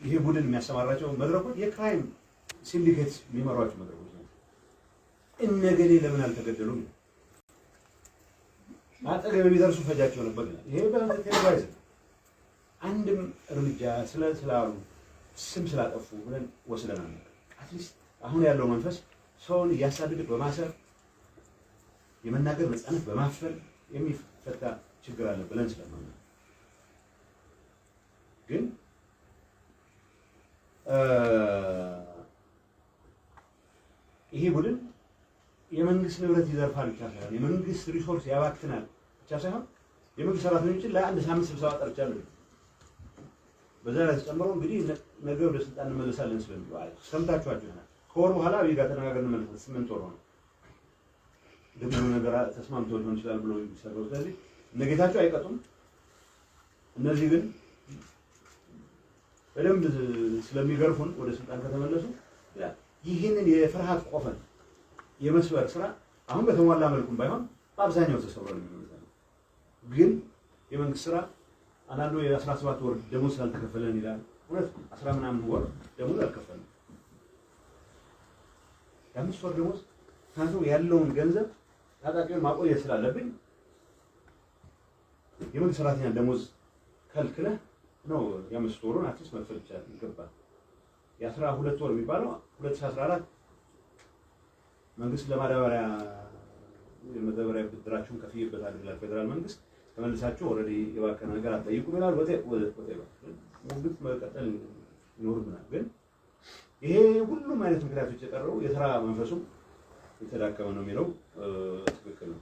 ይሄ ቡድን የሚያሰማራቸው መድረኮች የ crime syndicate የሚመሯቸው መድረኮች ናቸው። እነገሌ ለምን አልተገደሉም? አጠገብ የሚደርሱ ፈጃቸው ነበር ይላል። ይሄ በ televise ነው። አንድም እርምጃ ስላሉ ስም ስላጠፉ ብለን ወስደናል። At least አሁን ያለው መንፈስ ሰውን እያሳደደ በማሰር፣ የመናገር ነፃነት በማፈን የሚፈታ ችግር አለ ብለን ስለማምን፣ ግን ይሄ ቡድን የመንግስት ንብረት ይዘርፋል ብቻ ሳይሆን፣ የመንግስት resource ያባክናል ብቻ ሳይሆን፣ የመንግስት ሰራተኞችን ለአንድ ሳምንት ስብሰባ ጠርቻለሁ። በዛ ላይ ተጨምሮ እንግዲህ ነገ ወደ ስልጣን እንመለሳለን ስለሚሉ ሰምታችኋቸው ይሆናል። ከወር በኋላ አብይ ጋር ተነጋግረን እንመለሳለን። 8 ወር ሆነ። ደግሞ ነገር ተስማምቶ ሊሆን ይችላል ብሎ የሚሰራው። ስለዚህ እነ ጌታቸው አይቀጡም። እነዚህ ግን በደንብ ስለሚገርፉን ወደ ስልጣን ከተመለሱ ይህንን የፍርሃት ቆፈን የመስበር ስራ አሁን በተሟላ መልኩም ባይሆን በአብዛኛው ተሰብሯል የሚለው ነው። ግን የመንግስት ስራ አንዳንዱ የ17 ወር ደሞዝ ስላልተከፈለን ይላል። እውነት አስራ ምናምን ወር ደሞዝ አልከፈልንም። የ5 ወር ደሞዝ፣ ምክንያቱም ያለውን ገንዘብ ታጣቂውን ማቆየት ስላለብኝ የመንግስት ሰራተኛ ደሞዝ ከልክለህ ነው የ5 ወሩን at least መክፈል ይቻላል ይገባል። የ12 ወር የሚባለው 2014 መንግስት ለማዳበሪያ የማዳበሪያ ብድራችሁን ከፍዬበታለሁ ይላል ፌዴራል መንግስት። ተመልሳችሁ already የባከነ ነገር አትጠይቁም ይላል። ወቴ ወቴ ሙግት መቀጠል ይኖርብናል። ግን ይሄ ሁሉም አይነት ምክንያቶች የቀረቡ የስራ መንፈሱም የተዳከመ ነው የሚለው ትክክል ነው።